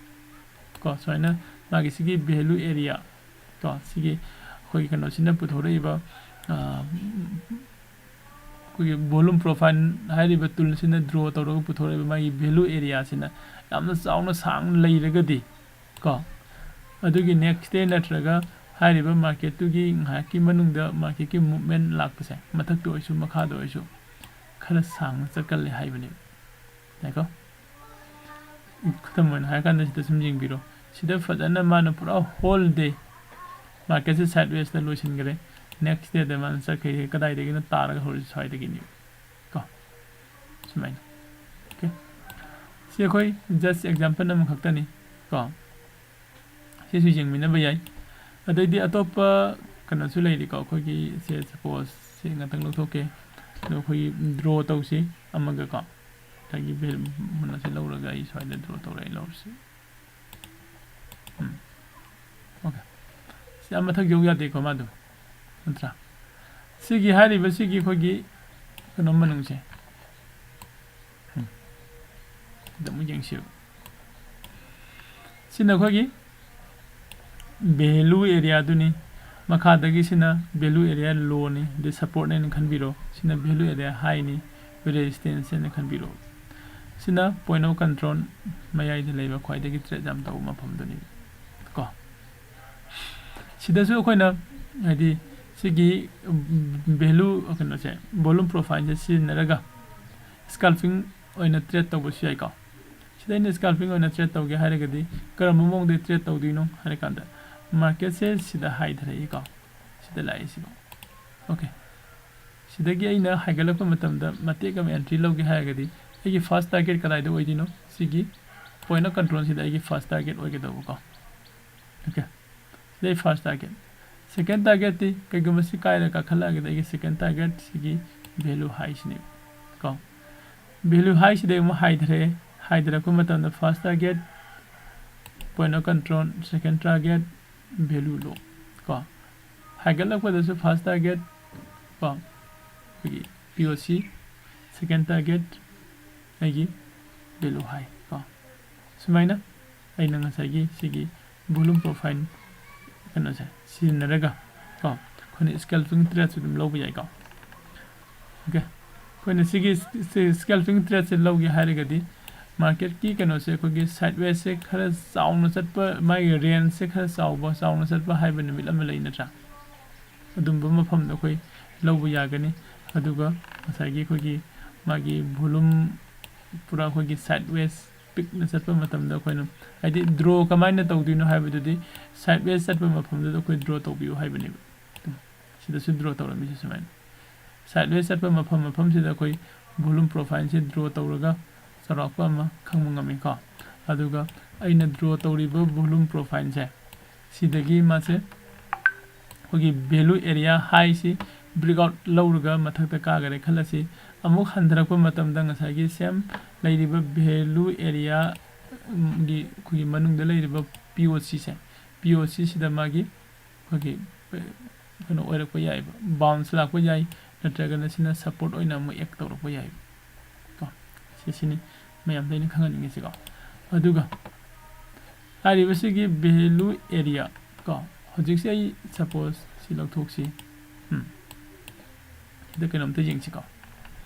ꯀꯣ, ꯁꯨꯃꯥꯏꯅ ꯃꯥꯒꯤ ꯁꯤꯒꯤ value area ꯀꯣ, ꯁꯤꯒꯤ ꯑꯩꯈꯣꯏꯒꯤ ꯀꯩꯅꯣꯁꯤꯅ ꯄꯨꯊꯣꯔꯛꯏꯕ, ꯑ, ꯑꯩꯈꯣꯏꯒꯤ volume profile ꯍꯥꯏꯔꯤꯕ toolꯁꯤꯅ draw ꯇꯧꯔꯒ ꯄꯨꯊꯣꯔꯛꯏꯕ ꯃꯥꯒꯤ value areaꯁꯤꯅ ꯌꯥꯝꯅ ꯆꯥꯎꯅ ꯁꯥꯡꯅ ꯂꯩꯔꯒꯗꯤ ꯀꯣ, ꯑꯗꯨꯒꯤ next day ꯅꯠꯇ꯭ꯔꯒ ꯍꯥꯏꯔꯤꯕ marketꯇꯨꯒꯤ ꯉꯥꯏꯍꯥꯛꯀꯤ ꯃꯅꯨꯡꯗ marketꯀꯤ movement ꯂꯥꯛꯄꯁꯦ, ꯃꯊꯛꯇ ꯑꯣꯏꯁꯨ ꯃꯈꯥꯗ ꯑꯣꯏꯁꯨ, ꯈꯔ ꯁꯥꯡꯅ ꯆꯠꯀꯜꯂꯦ ꯍꯥꯏꯕꯅꯦꯕ꯫ ꯌꯥꯏꯀꯣ? ꯈꯨꯗꯝ ꯑꯣꯏꯅ ꯍꯥꯏꯔꯀꯥꯟꯗ ꯁꯤꯗ ꯁꯨꯝ ꯌꯦꯡꯕꯤꯔꯣ꯫ ꯁꯤꯗ ꯐꯖꯅ ꯃꯥꯅ ꯄꯨꯔꯥ whole day marketꯁꯦ sidewayꯁꯇ ꯂꯣꯏꯁꯤꯟꯈ꯭ꯔꯦ꯫ Next dayꯗ ꯃꯥꯅ ꯆꯠꯈ꯭ꯔꯤꯁꯦ ꯀꯗꯥꯏꯗꯒꯤꯅꯣ? ꯇꯥꯔꯒ ꯍꯧꯔꯤꯁꯦ ꯁ꯭ꯋꯥꯏꯗꯒꯤꯅꯦꯕ ꯀꯣ꯫ ꯁꯨꯃꯥꯏꯅ꯫ Okay꯫ ꯁꯤ ꯑꯩꯈꯣꯏ just example ꯑꯃꯈꯛꯇꯅꯤ ꯀꯣ꯫ ꯁꯤꯁꯨ ꯌꯦꯡꯃꯤꯟꯅꯕ ꯌꯥꯏ꯫ ꯑꯗꯩꯗꯤ ꯑꯇꯣꯞꯄ ꯀꯩꯅꯣꯁꯨ ꯂꯩꯔꯤꯀꯣ꯫ ꯑꯩꯈꯣꯏꯒꯤ ꯁꯦ, suppose ꯁꯤ ꯉꯥꯛꯇꯪ ꯂꯧꯊꯣꯛꯀꯦ꯫ ꯑꯗꯣ ꯑꯩꯈꯣꯏꯒꯤ draw ꯇꯧꯁꯤ ꯑꯃꯒꯀꯣ꯫ ꯉꯁꯥꯏꯒꯤ val-, ꯀꯩꯅꯣꯁꯦ ꯂꯧꯔꯒ ꯑꯩ ꯁ꯭ꯋꯥꯏꯗ draw ꯇꯧꯔꯦ, ꯑꯩ ꯂꯧꯔꯁꯤ꯫ ꯎꯝ꯫ Okay꯫ ꯁꯤ ꯌꯥꯝ ꯃꯊꯛ ꯌꯧ ꯌꯥꯗꯦꯀꯣ ꯃꯥꯗꯣ꯫ ꯅꯠꯇ꯭ꯔꯥ? ꯁꯤꯒꯤ ꯍꯥꯏꯔꯤꯕ ꯁꯤꯒꯤ ꯑꯩꯈꯣꯏꯒꯤ ꯀꯩꯅꯣ ꯃꯅꯨꯡꯁꯦ꯫ ꯎꯝ꯫ ꯁꯤꯗ ꯑꯃꯨꯛ ꯌꯦꯡꯁꯦꯕ꯫ ꯁꯤꯅ ꯑꯩꯈꯣꯏꯒꯤ value area ꯗꯨꯅꯤ꯫ ꯃꯈꯥꯗꯒꯤ ꯁꯤꯅ value area low ꯅꯤ, ꯑꯗꯩ support ꯅꯦꯅ ꯈꯟꯕꯤꯔꯣ꯫ ꯁꯤꯅ value area high ꯅꯤ, resistance ꯍꯥꯏꯅ ꯈꯟꯕꯤꯔꯣ꯫ ꯁꯤꯅ point of control ꯃꯌꯥꯏꯗ ꯂꯩꯕ ꯈ꯭ꯋꯥꯏꯗꯒꯤ trade ꯌꯥꯝ ꯇꯧꯕ ꯃꯐꯝꯗꯨꯅꯤ ꯀꯣ꯫ ꯁꯤꯗꯁꯨ ꯑꯩꯈꯣꯏꯅ ꯍꯥꯏꯗꯤ ꯁꯤꯒꯤ value ꯀꯩꯅꯣꯁꯦ, volume profile ꯁꯦ ꯁꯤꯖꯤꯟꯅꯔꯒ scalping ꯑꯣꯏꯅ trade ꯇꯧꯕꯁꯨ ꯌꯥꯏꯀꯣ꯫ ꯁꯤꯗ ꯑꯩꯅ scalping ꯑꯣꯏꯅ trade ꯇꯧꯒꯦ ꯍꯥꯏꯔꯒꯗꯤ ꯀꯔꯝꯕ ꯃꯑꯣꯡꯗ trade ꯇꯧꯗꯣꯏꯅꯣ ꯍꯥꯏꯔꯀꯥꯟꯗ market ꯁꯦ ꯁꯤꯗ ꯍꯥꯏꯊꯔꯛꯏꯀꯣ, ꯁꯤꯗ ꯂꯥꯛꯏꯁꯤꯀꯣ꯫ Okay꯫ ꯁꯤꯗꯒꯤ ꯑꯩꯅ ꯍꯥꯏꯒꯠꯂꯛꯄ ꯃꯇꯝꯗ ꯃꯇꯦꯛ ꯑꯃ entry ꯂꯧꯒꯦ ꯍꯥꯏꯔꯒꯗꯤ ꯑꯩꯒꯤ first target ꯀꯗꯥꯏꯗ ꯑꯣꯏꯗꯣꯏꯅꯣ? ꯁꯤꯒꯤ point of control ꯁꯤꯗ ꯑꯩꯒꯤ first target ꯑꯣꯏꯒꯗꯧꯕꯀꯣ꯫ Okay꯫ ꯁꯤꯗꯩ first target꯫ Second target T ꯀꯩꯒꯨꯝꯕ ꯁꯤ ꯀꯥꯏꯔ ꯀꯥꯈꯠꯂꯛꯑꯒꯗꯤ ꯑꯩꯒꯤ second target ꯁꯤꯒꯤ value high ꯁꯤꯅꯦꯕ ꯀꯣ꯫ Value high ꯁꯤꯗꯩ ꯑꯃꯨꯛ ꯍꯥꯏꯊꯔꯛꯑꯦ꯫ ꯍꯥꯏꯊꯔꯛꯄ ꯃꯇꯝꯗ first target, point of control, second target, value low ꯀꯣ꯫ ꯍꯥꯏꯒꯠꯂꯛꯄꯗꯁꯨ first target ꯀꯣ, ꯑꯩꯈꯣꯏꯒꯤ P O C, second target ꯑꯩꯒꯤ value high ꯀꯣ꯫ ꯁꯨꯃꯥꯏꯅ ꯑꯩꯅ ꯉꯁꯥꯏꯒꯤ ꯁꯤꯒꯤ volume profile ꯀꯩꯅꯣꯁꯦ ꯁꯤꯖꯤꯟꯅꯔꯒ ꯀꯣ, ꯑꯩꯈꯣꯏꯅ scalping trade ꯁꯨ ꯑꯗꯨꯝ ꯂꯧꯕ ꯌꯥꯏꯀꯣ꯫ Okay꯫ ꯑꯩꯈꯣꯏꯅ ꯁꯤꯒꯤ, ꯁꯤ scalping trade ꯁꯦ ꯂꯧꯒꯦ ꯍꯥꯏꯔꯒꯗꯤ market ꯀꯤ ꯀꯩꯅꯣꯁꯦ ꯑꯩꯈꯣꯏꯒꯤ sideways ꯁꯦ ꯈꯔ ꯆꯥꯎꯅ ꯆꯠꯄ, ꯃꯥꯒꯤ range ꯁꯦ ꯈꯔ ꯆꯥꯎꯕ, ꯆꯥꯎꯅ ꯆꯠꯄ ꯍꯥꯏꯕ ꯅꯨꯃꯤꯠ ꯑꯃ ꯂꯩ ꯅꯠꯇ꯭ꯔꯥ? ꯑꯗꯨꯝꯕ ꯃꯐꯝꯗ ꯑꯩꯈꯣꯏ ꯂꯧꯕ ꯌꯥꯒꯅꯤ꯫ ꯑꯗꯨꯒ ꯉꯁꯥꯏꯒꯤ ꯑꯩꯈꯣꯏꯒꯤ ꯃꯥꯒꯤ volume ꯄꯨꯔꯥ ꯑꯩꯈꯣꯏꯒꯤ sideways ꯄꯤꯛꯅ ꯆꯠꯄ ꯃꯇꯝꯗ ꯑꯩꯈꯣꯏꯅ ꯍꯥꯏꯗꯤ draw ꯀꯃꯥꯏꯅ ꯇꯧꯗꯣꯏꯅꯣ ꯍꯥꯏꯕꯗꯨꯗꯤ sideways ꯆꯠꯄ ꯃꯐꯝꯗꯨꯗ ꯑꯩꯈꯣꯏ draw ꯇꯧꯕꯤꯌꯨ ꯍꯥꯏꯕꯅꯦꯕ꯫ ꯁꯤꯗꯁꯨ draw ꯇꯧꯔꯝꯃꯤꯁꯦ ꯁꯨꯃꯥꯏꯅ꯫ Sideways ꯆꯠꯄ ꯃꯐꯝ ꯃꯐꯝꯁꯤꯗ ꯑꯩꯈꯣꯏ volume profile ꯁꯦ draw ꯇꯧꯔꯒ ꯆꯥꯎꯔꯥꯛꯄ ꯑꯃ ꯈꯪꯕ ꯉꯝꯃꯤꯀꯣ꯫ ꯑꯗꯨꯒ ꯑꯩꯅ draw ꯇꯧꯔꯤꯕ volume profile ꯁꯦ ꯁꯤꯗꯒꯤ ꯃꯥꯁꯦ ꯑꯩꯈꯣꯏꯒꯤ value area high ꯁꯤ breakout ꯂꯧꯔꯒ ꯃꯊꯛꯇ ꯀꯥꯈꯔꯦ ꯈꯜꯂꯁꯤ꯫ ꯑꯃꯨꯛ ꯍꯟꯊꯔꯛꯄ ꯃꯇꯝꯗ ꯉꯁꯥꯏꯒꯤ same ꯂꯩꯔꯤꯕ value area ꯒꯤ ꯑꯩꯈꯣꯏꯒꯤ ꯃꯅꯨꯡꯗ ꯂꯩꯔꯤꯕ P ꯄꯤ ꯑꯣ ꯁꯤꯁꯦ, ꯄꯤ ꯑꯣ ꯁꯤꯁꯤꯗ ꯃꯥꯒꯤ ꯑꯩꯈꯣꯏꯒꯤ ꯀꯩꯅꯣ ꯑꯣꯏꯔꯛꯄ ꯌꯥꯏꯑꯕ, ꯕꯥꯎꯟꯁ ꯂꯥꯛꯄ ꯌꯥꯏ, ꯅꯠꯇ꯭ꯔꯒꯅ ꯁꯤꯅ ꯁꯞꯄꯣꯔꯠ ꯑꯣꯏꯅ ꯑꯃꯨꯛ ꯑꯦꯛ ꯇꯧꯔꯛꯄ ꯌꯥꯏꯑꯕ꯫ ꯀꯣ ꯁꯤꯁꯤꯅꯤ ꯃꯌꯥꯝꯗ ꯑꯩꯅ ꯈꯪꯍꯟꯅꯤꯡꯉꯤꯁꯤꯀꯣ꯫ ꯑꯗꯨꯒ ꯍꯥꯏꯔꯤꯕꯁꯤꯒꯤ ꯚꯦꯂꯨ ꯑꯦꯔꯤꯌꯥ ꯀꯣ, ꯍꯧꯖꯤꯛꯁꯦ ꯑꯩ ꯁꯄꯣꯁ ꯁꯤ ꯂꯧꯊꯣꯛꯁꯤ꯫ ꯎꯝ꯫ ꯁꯤꯗ ꯀꯩꯅꯣꯝꯇ ꯌꯦꯡꯁꯤꯀꯣ꯫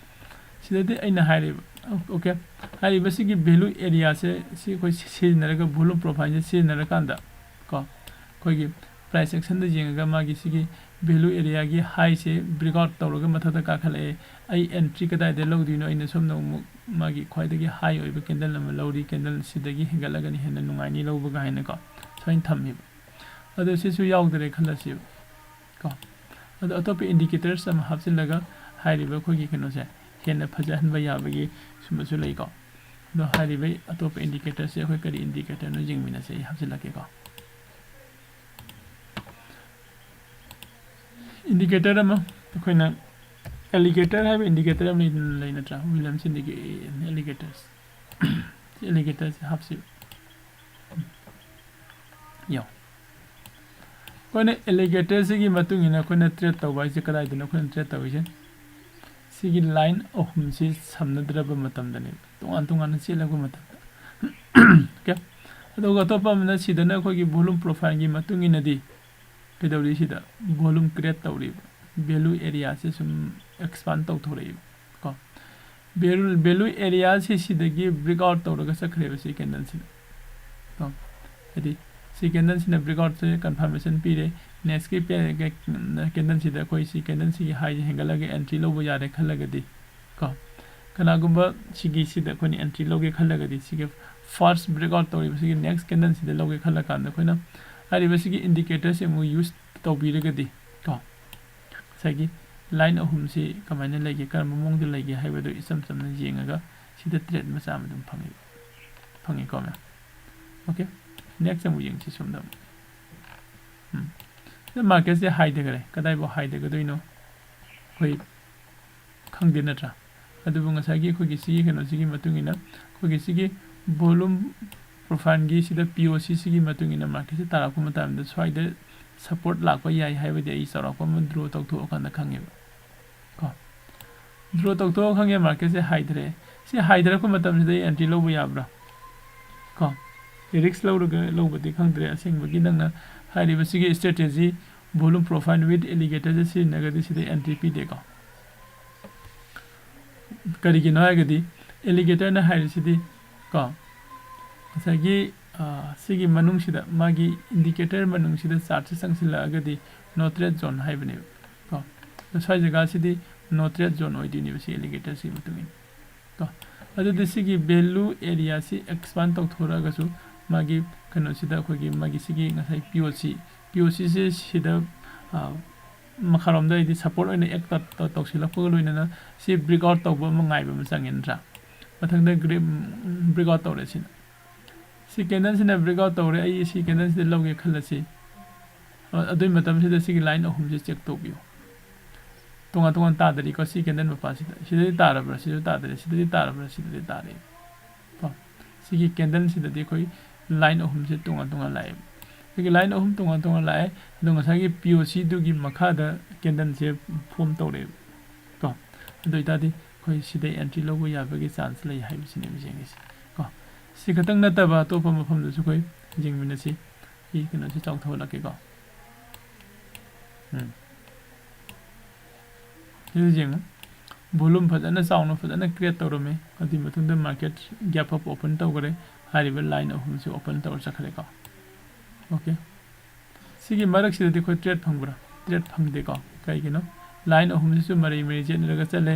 ꯁꯤꯗꯗꯤ ꯑꯩꯅ ꯍꯥꯏꯔꯤꯕ, ꯑꯣꯀꯦ, ꯍꯥꯏꯔꯤꯕꯁꯤꯒꯤ ꯚꯦꯂꯨ ꯑꯦꯔꯤꯌꯥꯁꯦ ꯁꯤ ꯑꯩꯈꯣꯏ ꯁꯤ-, ꯁꯤꯖꯤꯟꯅꯔꯒ, ꯚꯣꯂꯨꯝ ꯄ꯭ꯔꯣꯐꯥꯏꯜꯁꯦ ꯁꯤꯖꯤꯟꯅꯔꯀꯥꯟꯗ ꯀꯣ, ꯑꯩꯈꯣꯏꯒꯤ ꯄ꯭ꯔꯥꯏꯁ ꯑꯦꯛꯁꯟꯗ ꯌꯦꯡꯉꯒ ꯃꯥꯒꯤ ꯁꯤꯒꯤ ꯚꯦꯂꯨ ꯑꯦꯔꯤꯌꯥꯒꯤ ꯍꯥꯏꯁꯦ ꯕ꯭ꯔꯦꯛ ꯑꯥꯎꯠ ꯇꯧꯔꯒ ꯃꯊꯛꯇ ꯀꯥꯈꯠꯂꯛꯑꯦ꯫ ꯑꯩ ꯑꯦꯟꯇ꯭ꯔꯤ ꯀꯗꯥꯏꯗ ꯂꯧꯗꯣꯏꯅꯣ? ꯑꯩꯅ ꯁꯣꯝꯗ ꯑꯃꯨꯛ ꯃꯥꯒꯤ ꯈ꯭ꯋꯥꯏꯗꯒꯤ ꯍꯥꯏ ꯑꯣꯏꯕ ꯀꯦꯟꯗꯜ ꯑꯃ ꯂꯧꯔꯤ, ꯀꯦꯟꯗꯜ ꯁꯤꯗꯒꯤ ꯍꯦꯟꯒꯠꯂꯒꯅ ꯍꯦꯟꯅ ꯅꯨꯡꯉꯥꯏꯅꯤ ꯂꯧꯕꯒ ꯍꯥꯏꯅꯀꯣ, ꯁꯨꯃꯥꯏꯅ ꯊꯝꯃꯦꯕ꯫ ꯑꯗꯣ ꯁꯤꯁꯨ ꯌꯥꯎꯗ꯭ꯔꯦ ꯈꯜꯂꯁꯦꯕ ꯀꯣ꯫ ꯑꯗꯣ ꯑꯇꯣꯞꯄ ꯏꯟꯗꯤꯀꯦꯇꯔꯁ ꯑꯃ ꯍꯥꯞꯆꯤꯜꯂꯒ ꯍꯥꯏꯔꯤꯕ ꯑꯩꯈꯣꯏꯒꯤ ꯀꯩꯅꯣꯁꯦ ꯍꯦꯟꯅ ꯐꯖꯍꯟꯕ ꯌꯥꯕꯒꯤ ꯁꯨꯝꯕꯁꯨ ꯂꯩꯀꯣ꯫ ꯑꯗꯣ ꯍꯥꯏꯔꯤꯕ ꯑꯇꯣꯞꯄ ꯏꯟꯗꯤꯀꯦꯇꯔꯁꯦ ꯑꯩꯈꯣꯏ ꯀꯔꯤ ꯏꯟꯗꯤꯀꯦꯇꯔꯅꯣ ꯌꯦꯡꯃꯤꯟꯅꯁꯦ, ꯑꯩ ꯍꯥꯞꯆꯤꯜꯂꯛꯀꯦꯀꯣ꯫ ꯏꯟꯗꯤꯀꯦꯇꯔ ꯑꯃ, ꯑꯩꯈꯣꯏꯅ ꯑꯦꯂꯤꯒꯦꯇꯔ ꯍꯥꯏꯕ ꯏꯟꯗꯤꯀꯦꯇꯔ ꯑꯃ ꯂꯩ, ꯂꯩ ꯅꯠꯇ꯭ꯔꯥ? ꯋꯤꯂꯤꯌꯝꯁ ꯏꯟꯗꯤꯀꯦ-, ꯑꯦꯂꯤꯒꯦꯇꯔꯁ꯫ ꯁꯤ ꯑꯦꯂꯤꯒꯦꯇꯔꯁꯦ ꯍꯥꯞꯁꯤꯕ꯫ ꯌꯦꯡꯉꯣ꯫ ꯑꯩꯈꯣꯏꯅ ꯑꯦꯂꯤꯒꯦꯇꯔꯁꯤꯒꯤ ꯃꯇꯨꯡ ꯏꯟꯅ ꯑꯩꯈꯣꯏꯅ ꯇ꯭ꯔꯦꯠ ꯇꯧꯕ ꯍꯥꯏꯁꯦ ꯀꯗꯥꯏꯗꯅꯣ ꯑꯩꯈꯣꯏꯅ ꯇ꯭ꯔꯦꯠ ꯇꯧꯔꯤꯁꯦ? ꯁꯤꯒꯤ ꯂꯥꯏꯟ ꯑꯍꯨꯝꯁꯤ ꯁꯝꯅꯗ꯭ꯔꯕ ꯃꯇꯝꯗꯅꯦꯕ, ꯇꯣꯉꯥꯟ ꯇꯣꯉꯥꯟꯅ ꯆꯦꯜꯂꯛꯄ ꯃꯇꯝꯗ꯫ ꯑꯣꯀꯦ? ꯑꯗꯨꯒ ꯑꯇꯣꯞꯄ ꯑꯃꯅ ꯁꯤꯗꯅ ꯑꯩꯈꯣꯏꯒꯤ ꯚꯣꯂꯨꯝ ꯄ꯭ꯔꯣꯐꯥꯏꯜꯒꯤ ꯃꯇꯨꯡ ꯏꯟꯅꯗꯤ ꯀꯩꯗꯧꯔꯤ? ꯁꯤꯗ ꯚꯣꯂꯨꯝ ꯀ꯭ꯔꯤꯌꯦꯠ ꯇꯧꯔꯤꯕ, ꯚꯦꯂꯨ ꯑꯦꯔꯤꯌꯥꯁꯦ ꯁꯨꯝ ꯑꯦꯛꯁꯄꯥꯟ ꯇꯧꯊꯣꯔꯛꯏꯕ ꯀꯣ꯫ ꯚꯦꯂꯨ, ꯚꯦꯂꯨ ꯑꯦꯔꯤꯌꯥꯁꯤ ꯁꯤꯗꯒꯤ ꯕ꯭ꯔꯦꯛ ꯑꯥꯎꯠ ꯇꯧꯔꯒ ꯆꯠꯈ꯭ꯔꯦꯕ ꯁꯤ ꯀꯦꯟꯗꯜꯁꯤꯅ ꯀꯣ꯫ ꯍꯥꯏꯗꯤ ꯁꯤ ꯀꯦꯟꯗꯜꯁꯤꯅ ꯕ꯭ꯔꯦꯛ ꯑꯥꯎꯠꯁꯦ ꯀꯟꯐꯥꯔꯃꯦꯁꯟ ꯄꯤꯔꯦ꯫ ꯅꯦꯛꯁꯀꯤ ꯀꯦꯟꯗꯜꯁꯤꯗ ꯑꯩꯈꯣꯏ ꯁꯤ ꯀꯦꯟꯗꯜꯁꯤꯒꯤ ꯍꯥꯏꯁꯦ ꯍꯦꯟꯒꯠꯂꯒ ꯑꯦꯟꯇ꯭ꯔꯤ ꯂꯧꯕ ꯌꯥꯔꯦ ꯈꯜꯂꯒꯗꯤ ꯀꯣ, ꯀꯅꯥꯒꯨꯝꯕ ꯁꯤꯒꯤꯁꯤꯗ ꯑꯩꯈꯣꯏꯅ ꯑꯦꯟꯇ꯭ꯔꯤ ꯂꯧꯒꯦ ꯈꯜꯂꯒꯗꯤ, ꯁꯤꯒꯤ ꯐꯥꯔꯁ ꯕ꯭ꯔꯦꯛ ꯑꯥꯎꯠ ꯇꯧꯔꯤꯕ ꯁꯤꯒꯤ ꯅꯦꯛꯁ ꯀꯦꯟꯗꯜꯁꯤꯗ ꯂꯧꯒꯦ ꯈꯜꯂ ꯀꯥꯟꯗ ꯑꯩꯈꯣꯏꯅ ꯍꯥꯏꯔꯤꯕ ꯁꯤꯒꯤ ꯏꯟꯗꯤꯀꯦꯇꯔꯁꯦ ꯑꯃꯨꯛ ꯌꯨꯁ ꯇꯧꯕꯤꯔꯒꯗꯤ ꯀꯣ, ꯉꯁꯥꯏꯒꯤ ꯂꯥꯏꯟ ꯑꯍꯨꯝꯁꯤ ꯀꯃꯥꯏꯅ ꯂꯩꯒꯦ, ꯀꯔꯝꯕ ꯃꯑꯣꯡꯗ ꯂꯩꯒꯦ ꯍꯥꯏꯕꯗꯨ ꯏꯆꯝ ꯆꯝꯅ ꯌꯦꯡꯉꯒ ꯁꯤꯗ ꯇ꯭ꯔꯦꯠ ꯃꯆꯥ ꯑꯃ ꯑꯗꯨꯝ ꯐꯪꯉꯤ, ꯐꯪꯉꯤꯀꯣ ꯃꯌꯥꯝ꯫ ꯑꯣꯀꯦ, ꯅꯦꯛꯁ ꯑꯃꯨꯛ ꯌꯦꯡꯁꯤ ꯁꯣꯝꯗ ꯑꯃꯨꯛ꯫ ꯎꯝ꯫ ꯁꯤꯗ ꯃꯥꯔꯀꯦꯠꯁꯦ ꯍꯥꯏꯊꯈ꯭ꯔꯦ, ꯀꯗꯥꯏꯐꯥꯎ ꯍꯥꯏꯊꯒꯗꯣꯏꯅꯣ ꯑꯩꯈꯣꯏ ꯈꯪꯗꯦ ꯅꯠꯇ꯭ꯔꯥ? ꯑꯗꯨꯕꯨ ꯉꯁꯥꯏꯒꯤ ꯑꯩꯈꯣꯏꯒꯤ ꯁꯤꯒꯤ ꯀꯩꯅꯣꯁꯤꯒꯤ ꯃꯇꯨꯡ ꯏꯟꯅ ꯑꯩꯈꯣꯏꯒꯤ ꯁꯤꯒꯤ ꯚꯣꯂꯨꯝ profile ꯒꯤ ꯁꯤꯗ P O C ꯁꯤꯒꯤ ꯃꯇꯨꯡ ꯏꯟꯅ market ꯁꯤ ꯇꯥꯔꯛꯄ ꯃꯇꯝꯗ ꯁ꯭ꯋꯥꯏꯗ support ꯂꯥꯛꯄ ꯌꯥꯏ ꯍꯥꯏꯕꯗꯤ ꯑꯩ ꯆꯥꯎꯔꯥꯛꯄ ꯑꯃ draw ꯇꯧꯊꯣꯛꯑꯀꯥꯟꯗ ꯈꯪꯉꯦꯕ꯫ ꯀꯣ, draw ꯇꯧꯊꯣꯛꯑ ꯈꯪꯉꯦ market ꯁꯦ ꯍꯥꯏꯊꯔꯛꯑꯦ꯫ ꯁꯤ ꯍꯥꯏꯊꯔꯛꯄ ꯃꯇꯝꯁꯤꯗ ꯑꯩ entry ꯂꯧꯕ ꯌꯥꯕ꯭ꯔꯥ? ꯀꯣ, risk ꯂꯧꯔꯒ ꯂꯧꯕꯗꯤ ꯈꯪꯗ꯭ꯔꯦ꯫ ꯑꯁꯦꯡꯕꯒꯤ ꯅꯪꯅ ꯍꯥꯏꯔꯤꯕ ꯁꯤꯒꯤ strategy volume profile with alligator ꯁꯦ ꯁꯤꯖꯤꯟꯅꯔꯒꯗꯤ ꯁꯤꯗ entry ꯄꯤꯗꯦꯀꯣ꯫ ꯀꯔꯤꯒꯤꯅꯣ ꯍꯥꯏꯔꯒꯗꯤ alligator ꯅ ꯍꯥꯏꯔꯤꯁꯤꯗꯤ ꯀꯣ, ꯉꯁꯥꯏꯒꯤ, ꯑ, ꯁꯤꯒꯤ ꯃꯅꯨꯡꯁꯤꯗ, ꯃꯥꯒꯤ indicator ꯃꯅꯨꯡꯁꯤꯗ chart ꯁꯦ ꯆꯪꯁꯤꯜꯂꯛꯑꯒꯗꯤ no trade zone ꯍꯥꯏꯕꯅꯦꯕ ꯀꯣ꯫ ꯑꯗꯣ ꯁ꯭ꯋꯥꯏ ꯖꯒꯥꯁꯤꯗꯤ no trade zone ꯑꯣꯏꯗꯣꯏꯅꯦꯕ ꯁꯤ alligator ꯁꯤꯒꯤ ꯃꯇꯨꯡ ꯏꯟꯅ ꯀꯣ꯫ ꯑꯗꯨꯗꯤ ꯁꯤꯒꯤ value area ꯁꯤ expand ꯇꯧꯊꯣꯔꯛꯑꯒꯁꯨ ꯃꯥꯒꯤ ꯀꯩꯅꯣꯁꯤꯗ ꯑꯩꯈꯣꯏꯒꯤ ꯃꯥꯒꯤ ꯁꯤꯒꯤ ꯉꯁꯥꯏ P O C, P O C ꯁꯦ ꯁꯤꯗ, ꯑ, ꯃꯈꯥꯔꯣꯝꯗ ꯍꯥꯏꯗꯤ support ꯑꯣꯏꯅ act ꯇꯧ-, ꯇꯧ-, ꯇꯧꯁꯤꯜꯂꯛꯄꯒ ꯂꯣꯏꯅꯅ ꯁꯤ break out ꯇꯧꯕ ꯑꯃ ꯉꯥꯏꯕ ꯑꯃ ꯆꯪꯉꯦ ꯅꯠꯇ꯭ꯔꯥ? ꯃꯊꯪꯗ ꯒ꯭ꯔꯦꯞ, break out ꯇꯧꯔꯦ ꯁꯤꯅ꯫ ꯁꯤ candle ꯁꯤꯅ break out ꯇꯧꯔꯦ, ꯑꯩ ꯁꯤ candle ꯁꯤꯗ ꯂꯧꯒꯦ ꯈꯜꯂꯁꯤ꯫ ꯑ-, ꯑꯗꯨꯒꯤ ꯃꯇꯝꯁꯤꯗ ꯁꯤꯒꯤ line ꯑꯍꯨꯝꯁꯦ check ꯇꯧꯕꯤꯌꯨ꯫ ꯇꯣꯉꯥꯟ ꯇꯣꯉꯥꯟ ꯇꯥꯗꯔꯤꯀꯣ, ꯁꯤ candle ꯃꯄꯥꯁꯤꯗ꯫ ꯁꯤꯗꯗꯤ ꯇꯥꯔꯕ꯭ꯔꯥ? ꯁꯤꯗꯁꯨ ꯇꯥꯗꯔꯦ꯫ ꯁꯤꯗꯗꯤ ꯇꯥꯔꯕ꯭ꯔꯥ? ꯁꯤꯗꯗꯤ ꯇꯥꯔꯦ꯫ ꯀꯣ, ꯁꯤꯒꯤ candle ꯁꯤꯗꯗꯤ ꯑꯩꯈꯣꯏ line ꯑꯍꯨꯝꯁꯦ ꯇꯣꯉꯥꯟ ꯇꯣꯉꯥꯟ ꯂꯥꯛꯑꯦꯕ꯫ ꯁꯤꯒꯤ line ꯑꯍꯨꯝ ꯇꯣꯉꯥꯟ ꯇꯣꯉꯥꯟ ꯂꯥꯛꯑꯦ꯫ ꯑꯗꯣ ꯉꯁꯥꯏꯒꯤ P O C ꯗꯨꯒꯤ ꯃꯈꯥꯗ candle ꯁꯦ form ꯇꯧꯔꯛꯑꯦꯕ꯫ ꯀꯣ, ꯑꯗꯨ ꯑꯣꯏꯇꯥꯔꯗꯤ ꯑꯩꯈꯣꯏ ꯁꯤꯗ entry ꯂꯧꯕ ꯌꯥꯕꯒꯤ chance ꯂꯩ ꯍꯥꯏꯕꯁꯤꯅꯦꯕ ꯌꯦꯡꯉꯤꯁꯦ꯫ ꯀꯣ, ꯁꯤ ꯈꯛꯇꯪ ꯅꯠꯇꯕ ꯑꯇꯣꯞꯄ ꯃꯐꯝꯗꯁꯨ ꯑꯩꯈꯣꯏ ꯌꯦꯡꯃꯤꯟꯅꯁꯤ꯫ ꯑꯩ ꯀꯩꯅꯣꯁꯦ ꯆꯥꯎꯊꯣꯛꯍꯜꯂꯛꯀꯦꯀꯣ꯫ ꯎꯝ꯫ ꯁꯤꯗ ꯌꯦꯡꯉꯨ꯫ Volume ꯐꯖꯅ ꯆꯥꯎꯅ ꯐꯖꯅ create ꯇꯧꯔꯝꯃꯤ꯫ ꯑꯗꯨꯒꯤ ꯃꯇꯨꯡꯗ market gap up open ꯇꯧꯈ꯭ꯔꯦ꯫ ꯍꯥꯏꯔꯤꯕ line ꯑꯍꯨꯝꯁꯤ open ꯇꯧꯔ ꯆꯠꯈ꯭ꯔꯦꯀꯣ꯫ Okay꯫ ꯁꯤꯒꯤ ꯃꯔꯛꯁꯤꯗꯗꯤ ꯑꯩꯈꯣꯏ trade ꯐꯪꯕ꯭ꯔꯥ? Trade ꯐꯪꯗꯦꯀꯣ꯫ ꯀꯩꯒꯤꯅꯣ? Line ꯑꯍꯨꯝꯁꯤꯁꯨ ꯃꯔꯩ ꯃꯔꯩ ꯆꯦꯟꯅꯔꯒ ꯆꯠꯂꯦ꯫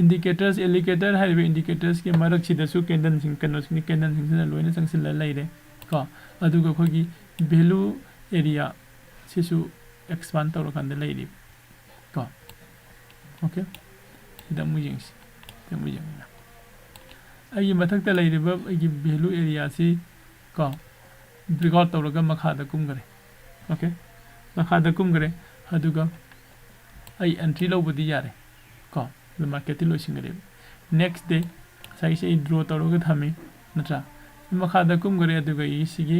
Indicators, alligator ꯍꯥꯏꯔꯤꯕ indicators ꯀꯤ ꯃꯔꯛꯁꯤꯗꯁꯨ candle ꯁꯤꯡ, ꯀꯩꯅꯣꯁꯤꯡ, candle ꯁꯤꯡꯁꯤꯅ ꯂꯣꯏꯅ ꯆꯪꯁꯤꯜꯂ ꯂꯩꯔꯦ ꯀꯣ꯫ ꯑꯗꯨꯒ ꯑꯩꯈꯣꯏꯒꯤ value area ꯁꯤꯁꯨ expand ꯇꯧꯔꯀꯥꯟꯗ ꯂꯩꯔꯤꯕ ꯀꯣ꯫ Okay, ꯁꯤꯗ ꯑꯃꯨꯛ ꯌꯦꯡꯁꯤ, ꯁꯤꯗ ꯑꯃꯨꯛ ꯌꯦꯡꯉꯨ꯫ ꯑꯩꯒꯤ ꯃꯊꯛꯇ ꯂꯩꯔꯤꯕ ꯑꯩꯒꯤ value area ꯁꯤ ꯀꯣ, break out ꯇꯧꯔꯒ ꯃꯈꯥꯗ ꯀꯨꯝꯈ꯭ꯔꯦ꯫ Okay, ꯃꯈꯥꯗ ꯀꯨꯝꯈ꯭ꯔꯦ꯫ ꯑꯗꯨꯒ ꯑꯩ entry ꯂꯧꯕꯗꯤ ꯌꯥꯔꯦ ꯀꯣ, ꯑꯗꯨ market ꯇꯤ ꯂꯣꯏꯁꯤꯟꯈ꯭ꯔꯦꯕ꯫ Next day ꯉꯁꯥꯏꯒꯤꯁꯦ ꯑꯩ draw ꯇꯧꯔꯒ ꯊꯝꯃꯤ ꯅꯠꯇ꯭ꯔꯥ? ꯃꯈꯥꯗ ꯀꯨꯝꯈꯔꯦ꯫ ꯑꯗꯨꯒ ꯑꯩ ꯁꯤꯒꯤ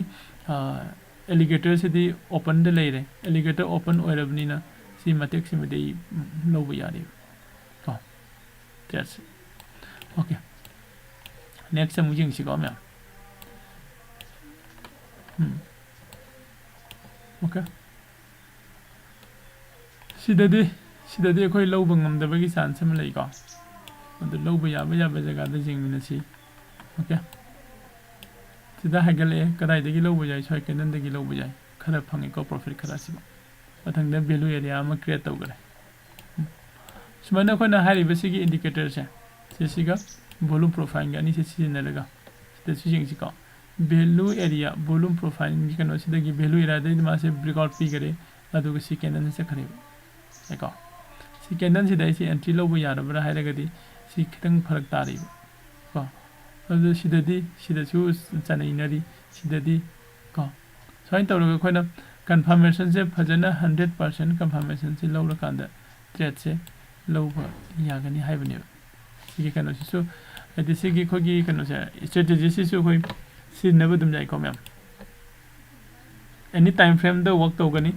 ꯑꯦꯂꯤꯒꯦꯇꯔꯁꯤꯗꯤ ꯑꯣꯄꯟꯗ ꯂꯩꯔꯦ꯫ ꯑꯦꯂꯤꯒꯦꯇꯔ ꯑꯣꯄꯟ ꯑꯣꯏꯔꯕꯅꯤꯅ ꯁꯤ ꯃꯇꯦꯛꯁꯤꯃꯗꯤ ꯑꯩ ꯂꯧꯕ ꯌꯥꯔꯦꯕ ꯀꯣ꯫ ꯊ꯭ꯔꯦꯠꯁꯦ꯫ ꯑꯣꯀꯦ, ꯅꯦꯛꯁ ꯑꯃꯨꯛ ꯌꯦꯡꯁꯤꯀꯣ ꯃꯌꯥꯝ꯫ ꯎꯝ꯫ ꯑꯣꯀꯦ꯫ ꯁꯤꯗꯗꯤ, ꯁꯤꯗꯗꯤ ꯑꯩꯈꯣꯏ ꯂꯧꯕ ꯉꯝꯗꯕꯒꯤ ꯆꯥꯟꯁ ꯑꯃ ꯂꯩꯀꯣ꯫ ꯑꯗꯨ ꯂꯧꯕ ꯌꯥꯕ ꯌꯥꯕ ꯖꯒꯥꯗ ꯌꯦꯡꯃꯤꯟꯅꯁꯤ꯫ ꯑꯣꯀꯦ꯫ ꯁꯤꯗ ꯍꯥꯏꯒꯠꯂꯛꯑꯦ꯫ ꯀꯗꯥꯏꯗꯒꯤ ꯂꯧꯕ ꯌꯥꯏ? ꯁ꯭ꯋꯥꯏ ꯀꯦꯟꯗꯜꯗꯒꯤ ꯂꯧꯕ ꯌꯥꯏ꯫ ꯈꯔ ꯐꯪꯉꯦꯀꯣ, ꯄ꯭ꯔꯣꯐꯤꯠ ꯈꯔ ꯁꯤꯕ꯫ ꯃꯊꯪꯗ ꯚꯦꯂꯨ ꯑꯦꯔꯤꯌꯥ ꯑꯃ ꯀ꯭ꯔꯤꯌꯦꯠ ꯇꯧꯈ꯭ꯔꯦ꯫ ꯎꯝ꯫ ꯁꯨꯃꯥꯏꯅ ꯑꯩꯈꯣꯏꯅ ꯍꯥꯏꯔꯤꯕ ꯁꯤꯒꯤ ꯏꯟꯗꯤꯀꯦꯇꯔꯁꯦ, ꯁꯤꯁꯤꯒ ꯚꯣꯂꯨꯝ ꯄ꯭ꯔꯣꯐꯥꯏꯜꯒ ꯑꯅꯤꯁꯦ ꯁꯤꯖꯤꯟꯅꯔꯒ ꯁꯤꯗꯁꯨ ꯌꯦꯡꯁꯤꯀꯣ꯫ ꯚꯦꯂꯨ ꯑꯦꯔꯤꯌꯥ, ꯚꯣꯂꯨꯝ ꯄ꯭ꯔꯣꯐꯥꯏꯜꯒꯤ ꯀꯩꯅꯣꯁꯤꯗꯒꯤ ꯚꯦꯂꯨ ꯑꯦꯔꯤꯌꯥꯗꯩꯗꯤ ꯃꯥꯁꯦ ꯕ꯭ꯔꯦꯛꯑꯥꯎꯠ ꯄꯤꯈꯔꯦ꯫ ꯑꯗꯨꯒ ꯁꯤ ꯀꯦꯟꯗꯜꯁꯦ ꯆꯠꯈ꯭ꯔꯦꯕ꯫ ꯌꯥꯏꯀꯣ? ꯁꯤ ꯀꯦꯟꯗꯜꯁꯤꯗ ꯑꯩꯁꯦ ꯑꯦꯟꯇ꯭ꯔꯤ ꯂꯧꯕ ꯌꯥꯔꯕ꯭ꯔꯥ ꯍꯥꯏꯔꯒꯗꯤ ꯁꯤ ꯈꯤꯇꯪ ꯐꯔꯛ ꯇꯥꯔꯤꯕ ꯀꯣ꯫ ꯑꯗꯨ ꯁꯤꯗꯗꯤ, ꯁꯤꯗꯁꯨ ꯆꯅꯩꯅꯔꯤ, ꯁꯤꯗꯗꯤ ꯀꯣ꯫ ꯁꯨꯃꯥꯏꯅ ꯇꯧꯔꯒ ꯑꯩꯈꯣꯏꯅ ꯀꯟꯐꯥꯔꯃꯦꯁꯟꯁꯦ ꯐꯖꯅ ꯍꯟꯗ꯭ꯔꯦꯠ ꯄꯥꯔꯁꯦꯟ ꯀꯟꯐꯥꯔꯃꯦꯁꯟꯁꯦ ꯂꯧꯔꯀꯥꯟꯗ ꯇ꯭ꯔꯦꯠꯁꯦ ꯂꯧꯕ ꯌꯥꯒꯅꯤ ꯍꯥꯏꯕꯅꯦꯕ꯫ ꯁꯤꯒꯤ ꯀꯩꯅꯣꯁꯤꯁꯨ, ꯍꯥꯏꯗꯤ ꯁꯤꯒꯤ ꯑꯩꯈꯣꯏꯒꯤ ꯀꯩꯅꯣꯁꯦ, ꯏꯁꯇ꯭ꯔꯦꯇꯦꯖꯤꯁꯤꯁꯨ ꯑꯩꯈꯣꯏ ꯁꯤꯖꯤꯟꯅꯕ ꯑꯗꯨꯝ ꯌꯥꯏꯀꯣ ꯃꯌꯥꯝ꯫ ꯑꯦꯅꯤ ꯇꯥꯏꯝ ꯐ꯭ꯔꯦꯝꯗ ꯋꯥꯛ ꯇꯧꯒꯅꯤ꯫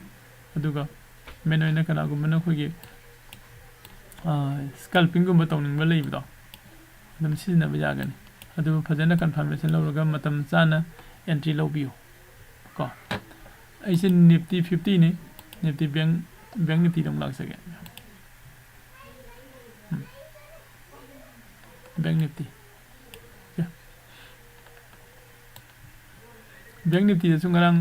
ꯑꯗꯨꯒ ꯃꯦꯟ ꯑꯣꯏꯅ ꯀꯅꯥꯒꯨꯝꯕꯅ ꯑꯩꯈꯣꯏꯒꯤ, ꯑ, ꯁ꯭ꯀꯜꯄꯤꯡꯒꯨꯝꯕ ꯇꯧꯅꯤꯡꯕ ꯂꯩꯕꯗꯣ, ꯑꯗꯨꯝ ꯁꯤꯖꯤꯟꯅꯕ ꯌꯥꯒꯅꯤ꯫ ꯑꯗꯨꯕꯨ ꯐꯖꯅ ꯀꯟꯐꯥꯔꯃꯦꯁꯟ ꯂꯧꯔꯒ ꯃꯇꯝ ꯆꯥꯅ ꯑꯦꯟꯇ꯭ꯔꯤ ꯂꯧꯕꯤꯌꯨ ꯀꯣ꯫ ꯑꯩꯁꯦ ꯅꯤꯐꯇꯤ ꯐꯤꯐꯇꯤꯅꯤ, ꯅꯤꯐꯇꯤ ꯕꯦꯡ, ꯕꯦꯡ ꯅꯤꯐꯇꯤꯗ ꯑꯃꯨꯛ ꯂꯥꯛꯆꯒꯦ꯫ ꯎꯝ꯫ Bank Nifty. ꯑꯣꯀꯦ꯫ ꯕꯦꯡ ꯅꯤꯐꯇꯤꯗꯁꯨ ꯉꯔꯥꯡ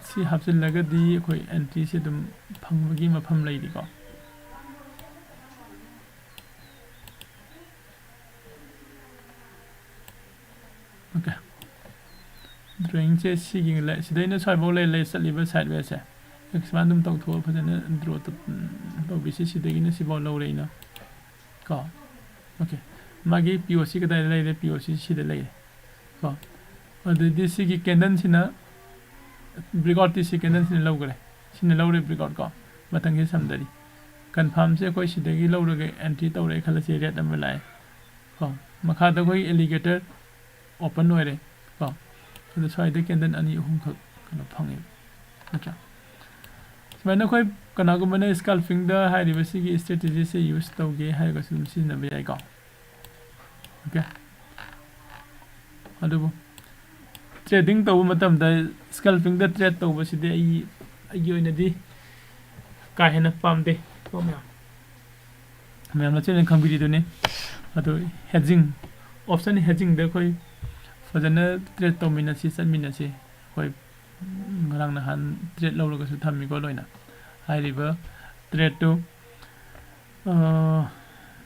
ꯁꯤ ꯍꯥꯞꯆꯤꯜꯂꯒꯗꯤ ꯑꯩꯈꯣꯏ ꯑꯦꯟꯇ꯭ꯔꯤꯁꯦ ꯑꯗꯨꯝ ꯐꯪꯕꯒꯤ ꯃꯐꯝ ꯂꯩꯔꯤꯀꯣ꯫ ꯑꯣꯀꯦ꯫ ꯗ꯭ꯔꯣꯌꯤꯡꯁꯦ ꯁꯤꯒꯤ ꯂꯩ-, ꯁꯤꯗꯩꯅ ꯁ꯭ꯋꯥꯏꯐꯥꯎ ꯂꯩ, ꯂꯩ ꯆꯠꯂꯤꯕ ꯁꯥꯏꯠ ꯋꯦꯁꯦ꯫ ꯑꯦꯛꯁꯄꯥꯟ ꯑꯗꯨꯝ ꯇꯧꯊꯣꯛꯑ ꯐꯖꯅ ꯗ꯭ꯔꯣ ꯇꯧ-, ꯎꯝ, ꯇꯧꯕꯤꯁꯤ꯫ ꯁꯤꯗꯒꯤꯅ ꯁꯤꯐꯥꯎ ꯂꯧꯔꯦ ꯑꯩꯅ꯫ ꯀꯣ꯫ ꯑꯣꯀꯦ꯫ ꯃꯥꯒꯤ ꯄꯤ ꯑꯣ ꯁꯤ ꯀꯗꯥꯏꯗ ꯂꯩꯔꯦ? ꯄꯤ ꯑꯣ ꯁꯤ ꯁꯤꯗ ꯂꯩꯔꯦ꯫ ꯀꯣ꯫ ꯑꯗꯨꯗꯤ ꯁꯤꯒꯤ ꯀꯦꯟꯗꯜꯁꯤꯅ, ꯕ꯭ꯔꯦꯛꯑꯥꯎꯠꯇꯤ ꯁꯤ ꯀꯦꯟꯗꯜꯁꯤꯅ ꯂꯧꯈ꯭ꯔꯦ꯫ ꯁꯤꯅ ꯂꯧꯔꯦ ꯕ꯭ꯔꯦꯛꯑꯥꯎꯠ ꯀꯣ꯫ ꯃꯊꯪꯁꯤ ꯁꯝꯗꯔꯤ꯫ ꯀꯟꯐꯥꯔꯝꯁꯦ ꯑꯩꯈꯣꯏ ꯁꯤꯗꯒꯤ ꯂꯧꯔꯒ ꯑꯦꯟꯇ꯭ꯔꯤ ꯇꯧꯔꯦ ꯈꯜꯂꯁꯤ, ꯔꯦꯠ ꯑꯃ ꯂꯥꯛꯑꯦ꯫ ꯀꯣ꯫ ꯃꯈꯥꯗ ꯑꯩꯈꯣꯏ ꯑꯦꯂꯤꯒꯦꯇꯔ ꯑꯣꯄꯟ ꯑꯣꯏꯔꯦ꯫ ꯀꯣ꯫ ꯑꯗꯣ ꯁ꯭ꯋꯥꯏꯗ candle ꯑꯅꯤ ꯑꯍꯨꯝꯈꯛ ꯀꯩꯅꯣ ꯐꯪꯉꯦꯕ, ꯅꯠꯇ꯭ꯔꯥ? ꯁꯨꯃꯥꯏꯅ ꯑꯩꯈꯣꯏ ꯀꯅꯥꯒꯨꯝꯕꯅ scalpingꯗ ꯍꯥꯏꯔꯤꯕ ꯁꯤꯒꯤ strategyꯁꯦ use ꯇꯧꯒꯦ ꯍꯥꯏꯔꯒꯁꯨ ꯑꯗꯨꯝ ꯁꯤꯖꯤꯟꯅꯕ ꯌꯥꯏꯀꯣ꯫ OK, ꯑꯗꯨꯕꯨ trading ꯇꯧꯕ ꯃꯇꯝꯗ scalpingꯗ trade ꯇꯧꯕꯁꯤꯗꯤ ꯑꯩ, ꯑꯩꯒꯤ ꯑꯣꯏꯅꯗꯤ ꯀꯥ ꯍꯦꯟꯅ ꯄꯥꯝꯗꯦ ꯀꯣ ꯃꯌꯥꯝ꯫ ꯃꯌꯥꯝꯅꯁꯨ ꯑꯗꯨꯝ ꯈꯪꯕꯤꯔꯤꯗꯨꯅꯤ꯫ ꯑꯗꯨ hedging, option hedgingꯗ ꯑꯩꯈꯣꯏ ꯐꯖꯅ trade ꯇꯧꯃꯤꯟꯅꯁꯤ, ꯆꯠꯃꯤꯟꯅꯁꯤ꯫ ꯑꯩꯈꯣꯏ ꯉꯔꯥꯡ ꯅꯍꯥꯟ trade ꯂꯧꯔꯒꯁꯨ ꯊꯝꯃꯤꯀꯣ ꯂꯣꯏꯅ꯫ ꯍꯥꯏꯔꯤꯕ tradeꯇꯨ, ꯑ,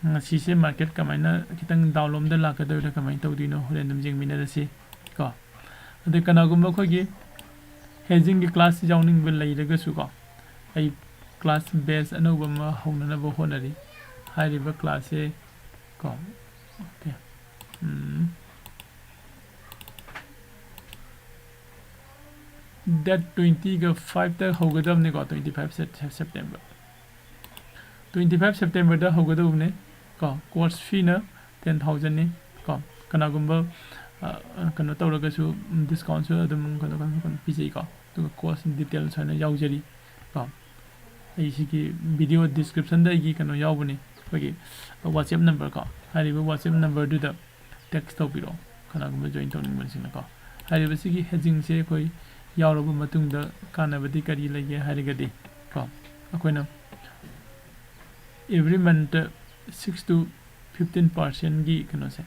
ꯉꯁꯤꯁꯦ market ꯀꯃꯥꯏꯅ ꯈꯤꯇꯪ down ꯂꯣꯝꯗ ꯂꯥꯛꯀꯗꯣꯏꯔꯥ, ꯀꯃꯥꯏꯅ ꯇꯧꯗꯣꯏꯅꯣ, ꯍꯣꯔꯦꯟ ꯑꯗꯨꯝ ꯌꯦꯡꯃꯤꯟꯅꯔꯁꯤ ꯀꯣ꯫ ꯑꯗꯩ ꯀꯅꯥꯒꯨꯝꯕ ꯑꯩꯈꯣꯏꯒꯤ hedgingꯒꯤ class ꯌꯥꯎꯅꯤꯡꯕ ꯂꯩꯔꯒꯁꯨ ꯀꯣ, ꯑꯩ class batch ꯑꯅꯧꯕ ꯑꯃ ꯍꯧꯅꯅꯕ ꯍꯣꯠꯅꯔꯤ꯫ ꯍꯥꯏꯔꯤꯕ classꯁꯦ ꯀꯣ, OK, ꯎꯝ, date twentyꯒ fiveꯇ ꯍꯧꯒꯗꯕꯅꯤꯀꯣ, twenty five Sep-, September꯫ Twenty five Septemberꯗ ꯍꯧꯒꯗꯧꯕꯅꯦ ꯀꯣ꯫ Course feeꯅ ten thousandꯅꯤ ꯀꯣ꯫ ꯀꯅꯥꯒꯨꯝꯕ, ꯑ, ꯀꯩꯅꯣ ꯇꯧꯔꯒꯁꯨ, ꯎꯝ, discountꯁꯨ ꯑꯗꯨꯝ ꯀꯩꯅꯣ, ꯀꯩꯅꯣ, ꯀꯩꯅꯣ ꯄꯤꯖꯩꯀꯣ꯫ ꯑꯗꯨꯒ course detail ꯁꯨꯃꯥꯏꯅ ꯌꯥꯎꯖꯔꯤ ꯀꯣ꯫ ꯑꯩ ꯁꯤꯒꯤ video descriptionꯗ ꯑꯩꯒꯤ ꯀꯩꯅꯣ ꯌꯥꯎꯕꯅꯤ, ꯑꯩꯈꯣꯏꯒꯤ WhatsApp number ꯀꯣ꯫ ꯍꯥꯏꯔꯤꯕ WhatsApp numberꯗꯨꯗ text ꯇꯧꯕꯤꯔꯛꯑꯣ, ꯀꯅꯥꯒꯨꯝꯕ join ꯇꯧꯅꯤꯡꯕꯁꯤꯡꯅꯀꯣ꯫ ꯍꯥꯏꯔꯤꯕꯁꯤꯒꯤ hedgingꯁꯦ ꯑꯩꯈꯣꯏ ꯌꯥꯎꯔꯕ ꯃꯇꯨꯡꯗ ꯀꯥꯟꯅꯕꯗꯤ ꯀꯔꯤ ꯂꯩꯒꯦ ꯍꯥꯏꯔꯒꯗꯤ ꯀꯣ, ꯑꯩꯈꯣꯏꯅ every monthꯇ six to fifteen percentꯒꯤ ꯀꯩꯅꯣꯁꯦ,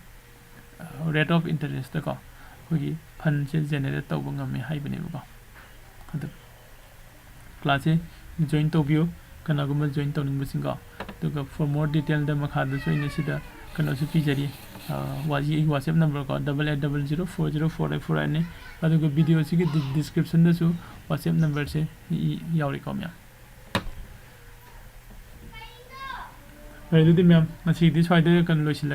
rate of interestꯇꯀꯣ, ꯑꯩꯈꯣꯏꯒꯤ fundꯁꯦ generate ꯇꯧꯕ ꯉꯝꯃꯦ ꯍꯥꯏꯕꯅꯦꯕꯀꯣ꯫ ꯑꯗꯨ classꯁꯦ join ꯇꯧꯕꯤꯌꯨ, ꯀꯅꯥꯒꯨꯝꯕ join ꯇꯧꯅꯤꯡꯕꯁꯤꯡꯀꯣ꯫ ꯑꯗꯨꯒ for more detailꯗ ꯃꯈꯥꯗꯁꯨ ꯑꯩꯅ ꯁꯤꯗ ꯀꯩꯅꯣꯁꯨ ꯄꯤꯖꯔꯤ, ꯑ, ꯋꯥ-, ꯑꯩꯒꯤ WhatsApp number ꯀꯣ, double eight double zero four zero four eight four eight ꯅꯤ꯫ ꯑꯗꯨꯒ videoꯁꯤꯒꯤ di-, descriptionꯗꯁꯨ WhatsApp numberꯁꯦ ꯏ-, ꯌꯥꯎꯔꯤꯀꯣ ꯃꯌꯥꯝ꯫ ꯐꯔꯦ, ꯑꯗꯨꯗꯤ ꯃꯌꯥꯝ, ꯉꯁꯤꯒꯤꯗꯤ ꯁ꯭ꯋꯥꯏꯗ ꯀꯩꯅꯣ ꯂꯣꯏꯁꯤꯜꯂꯒꯦ꯫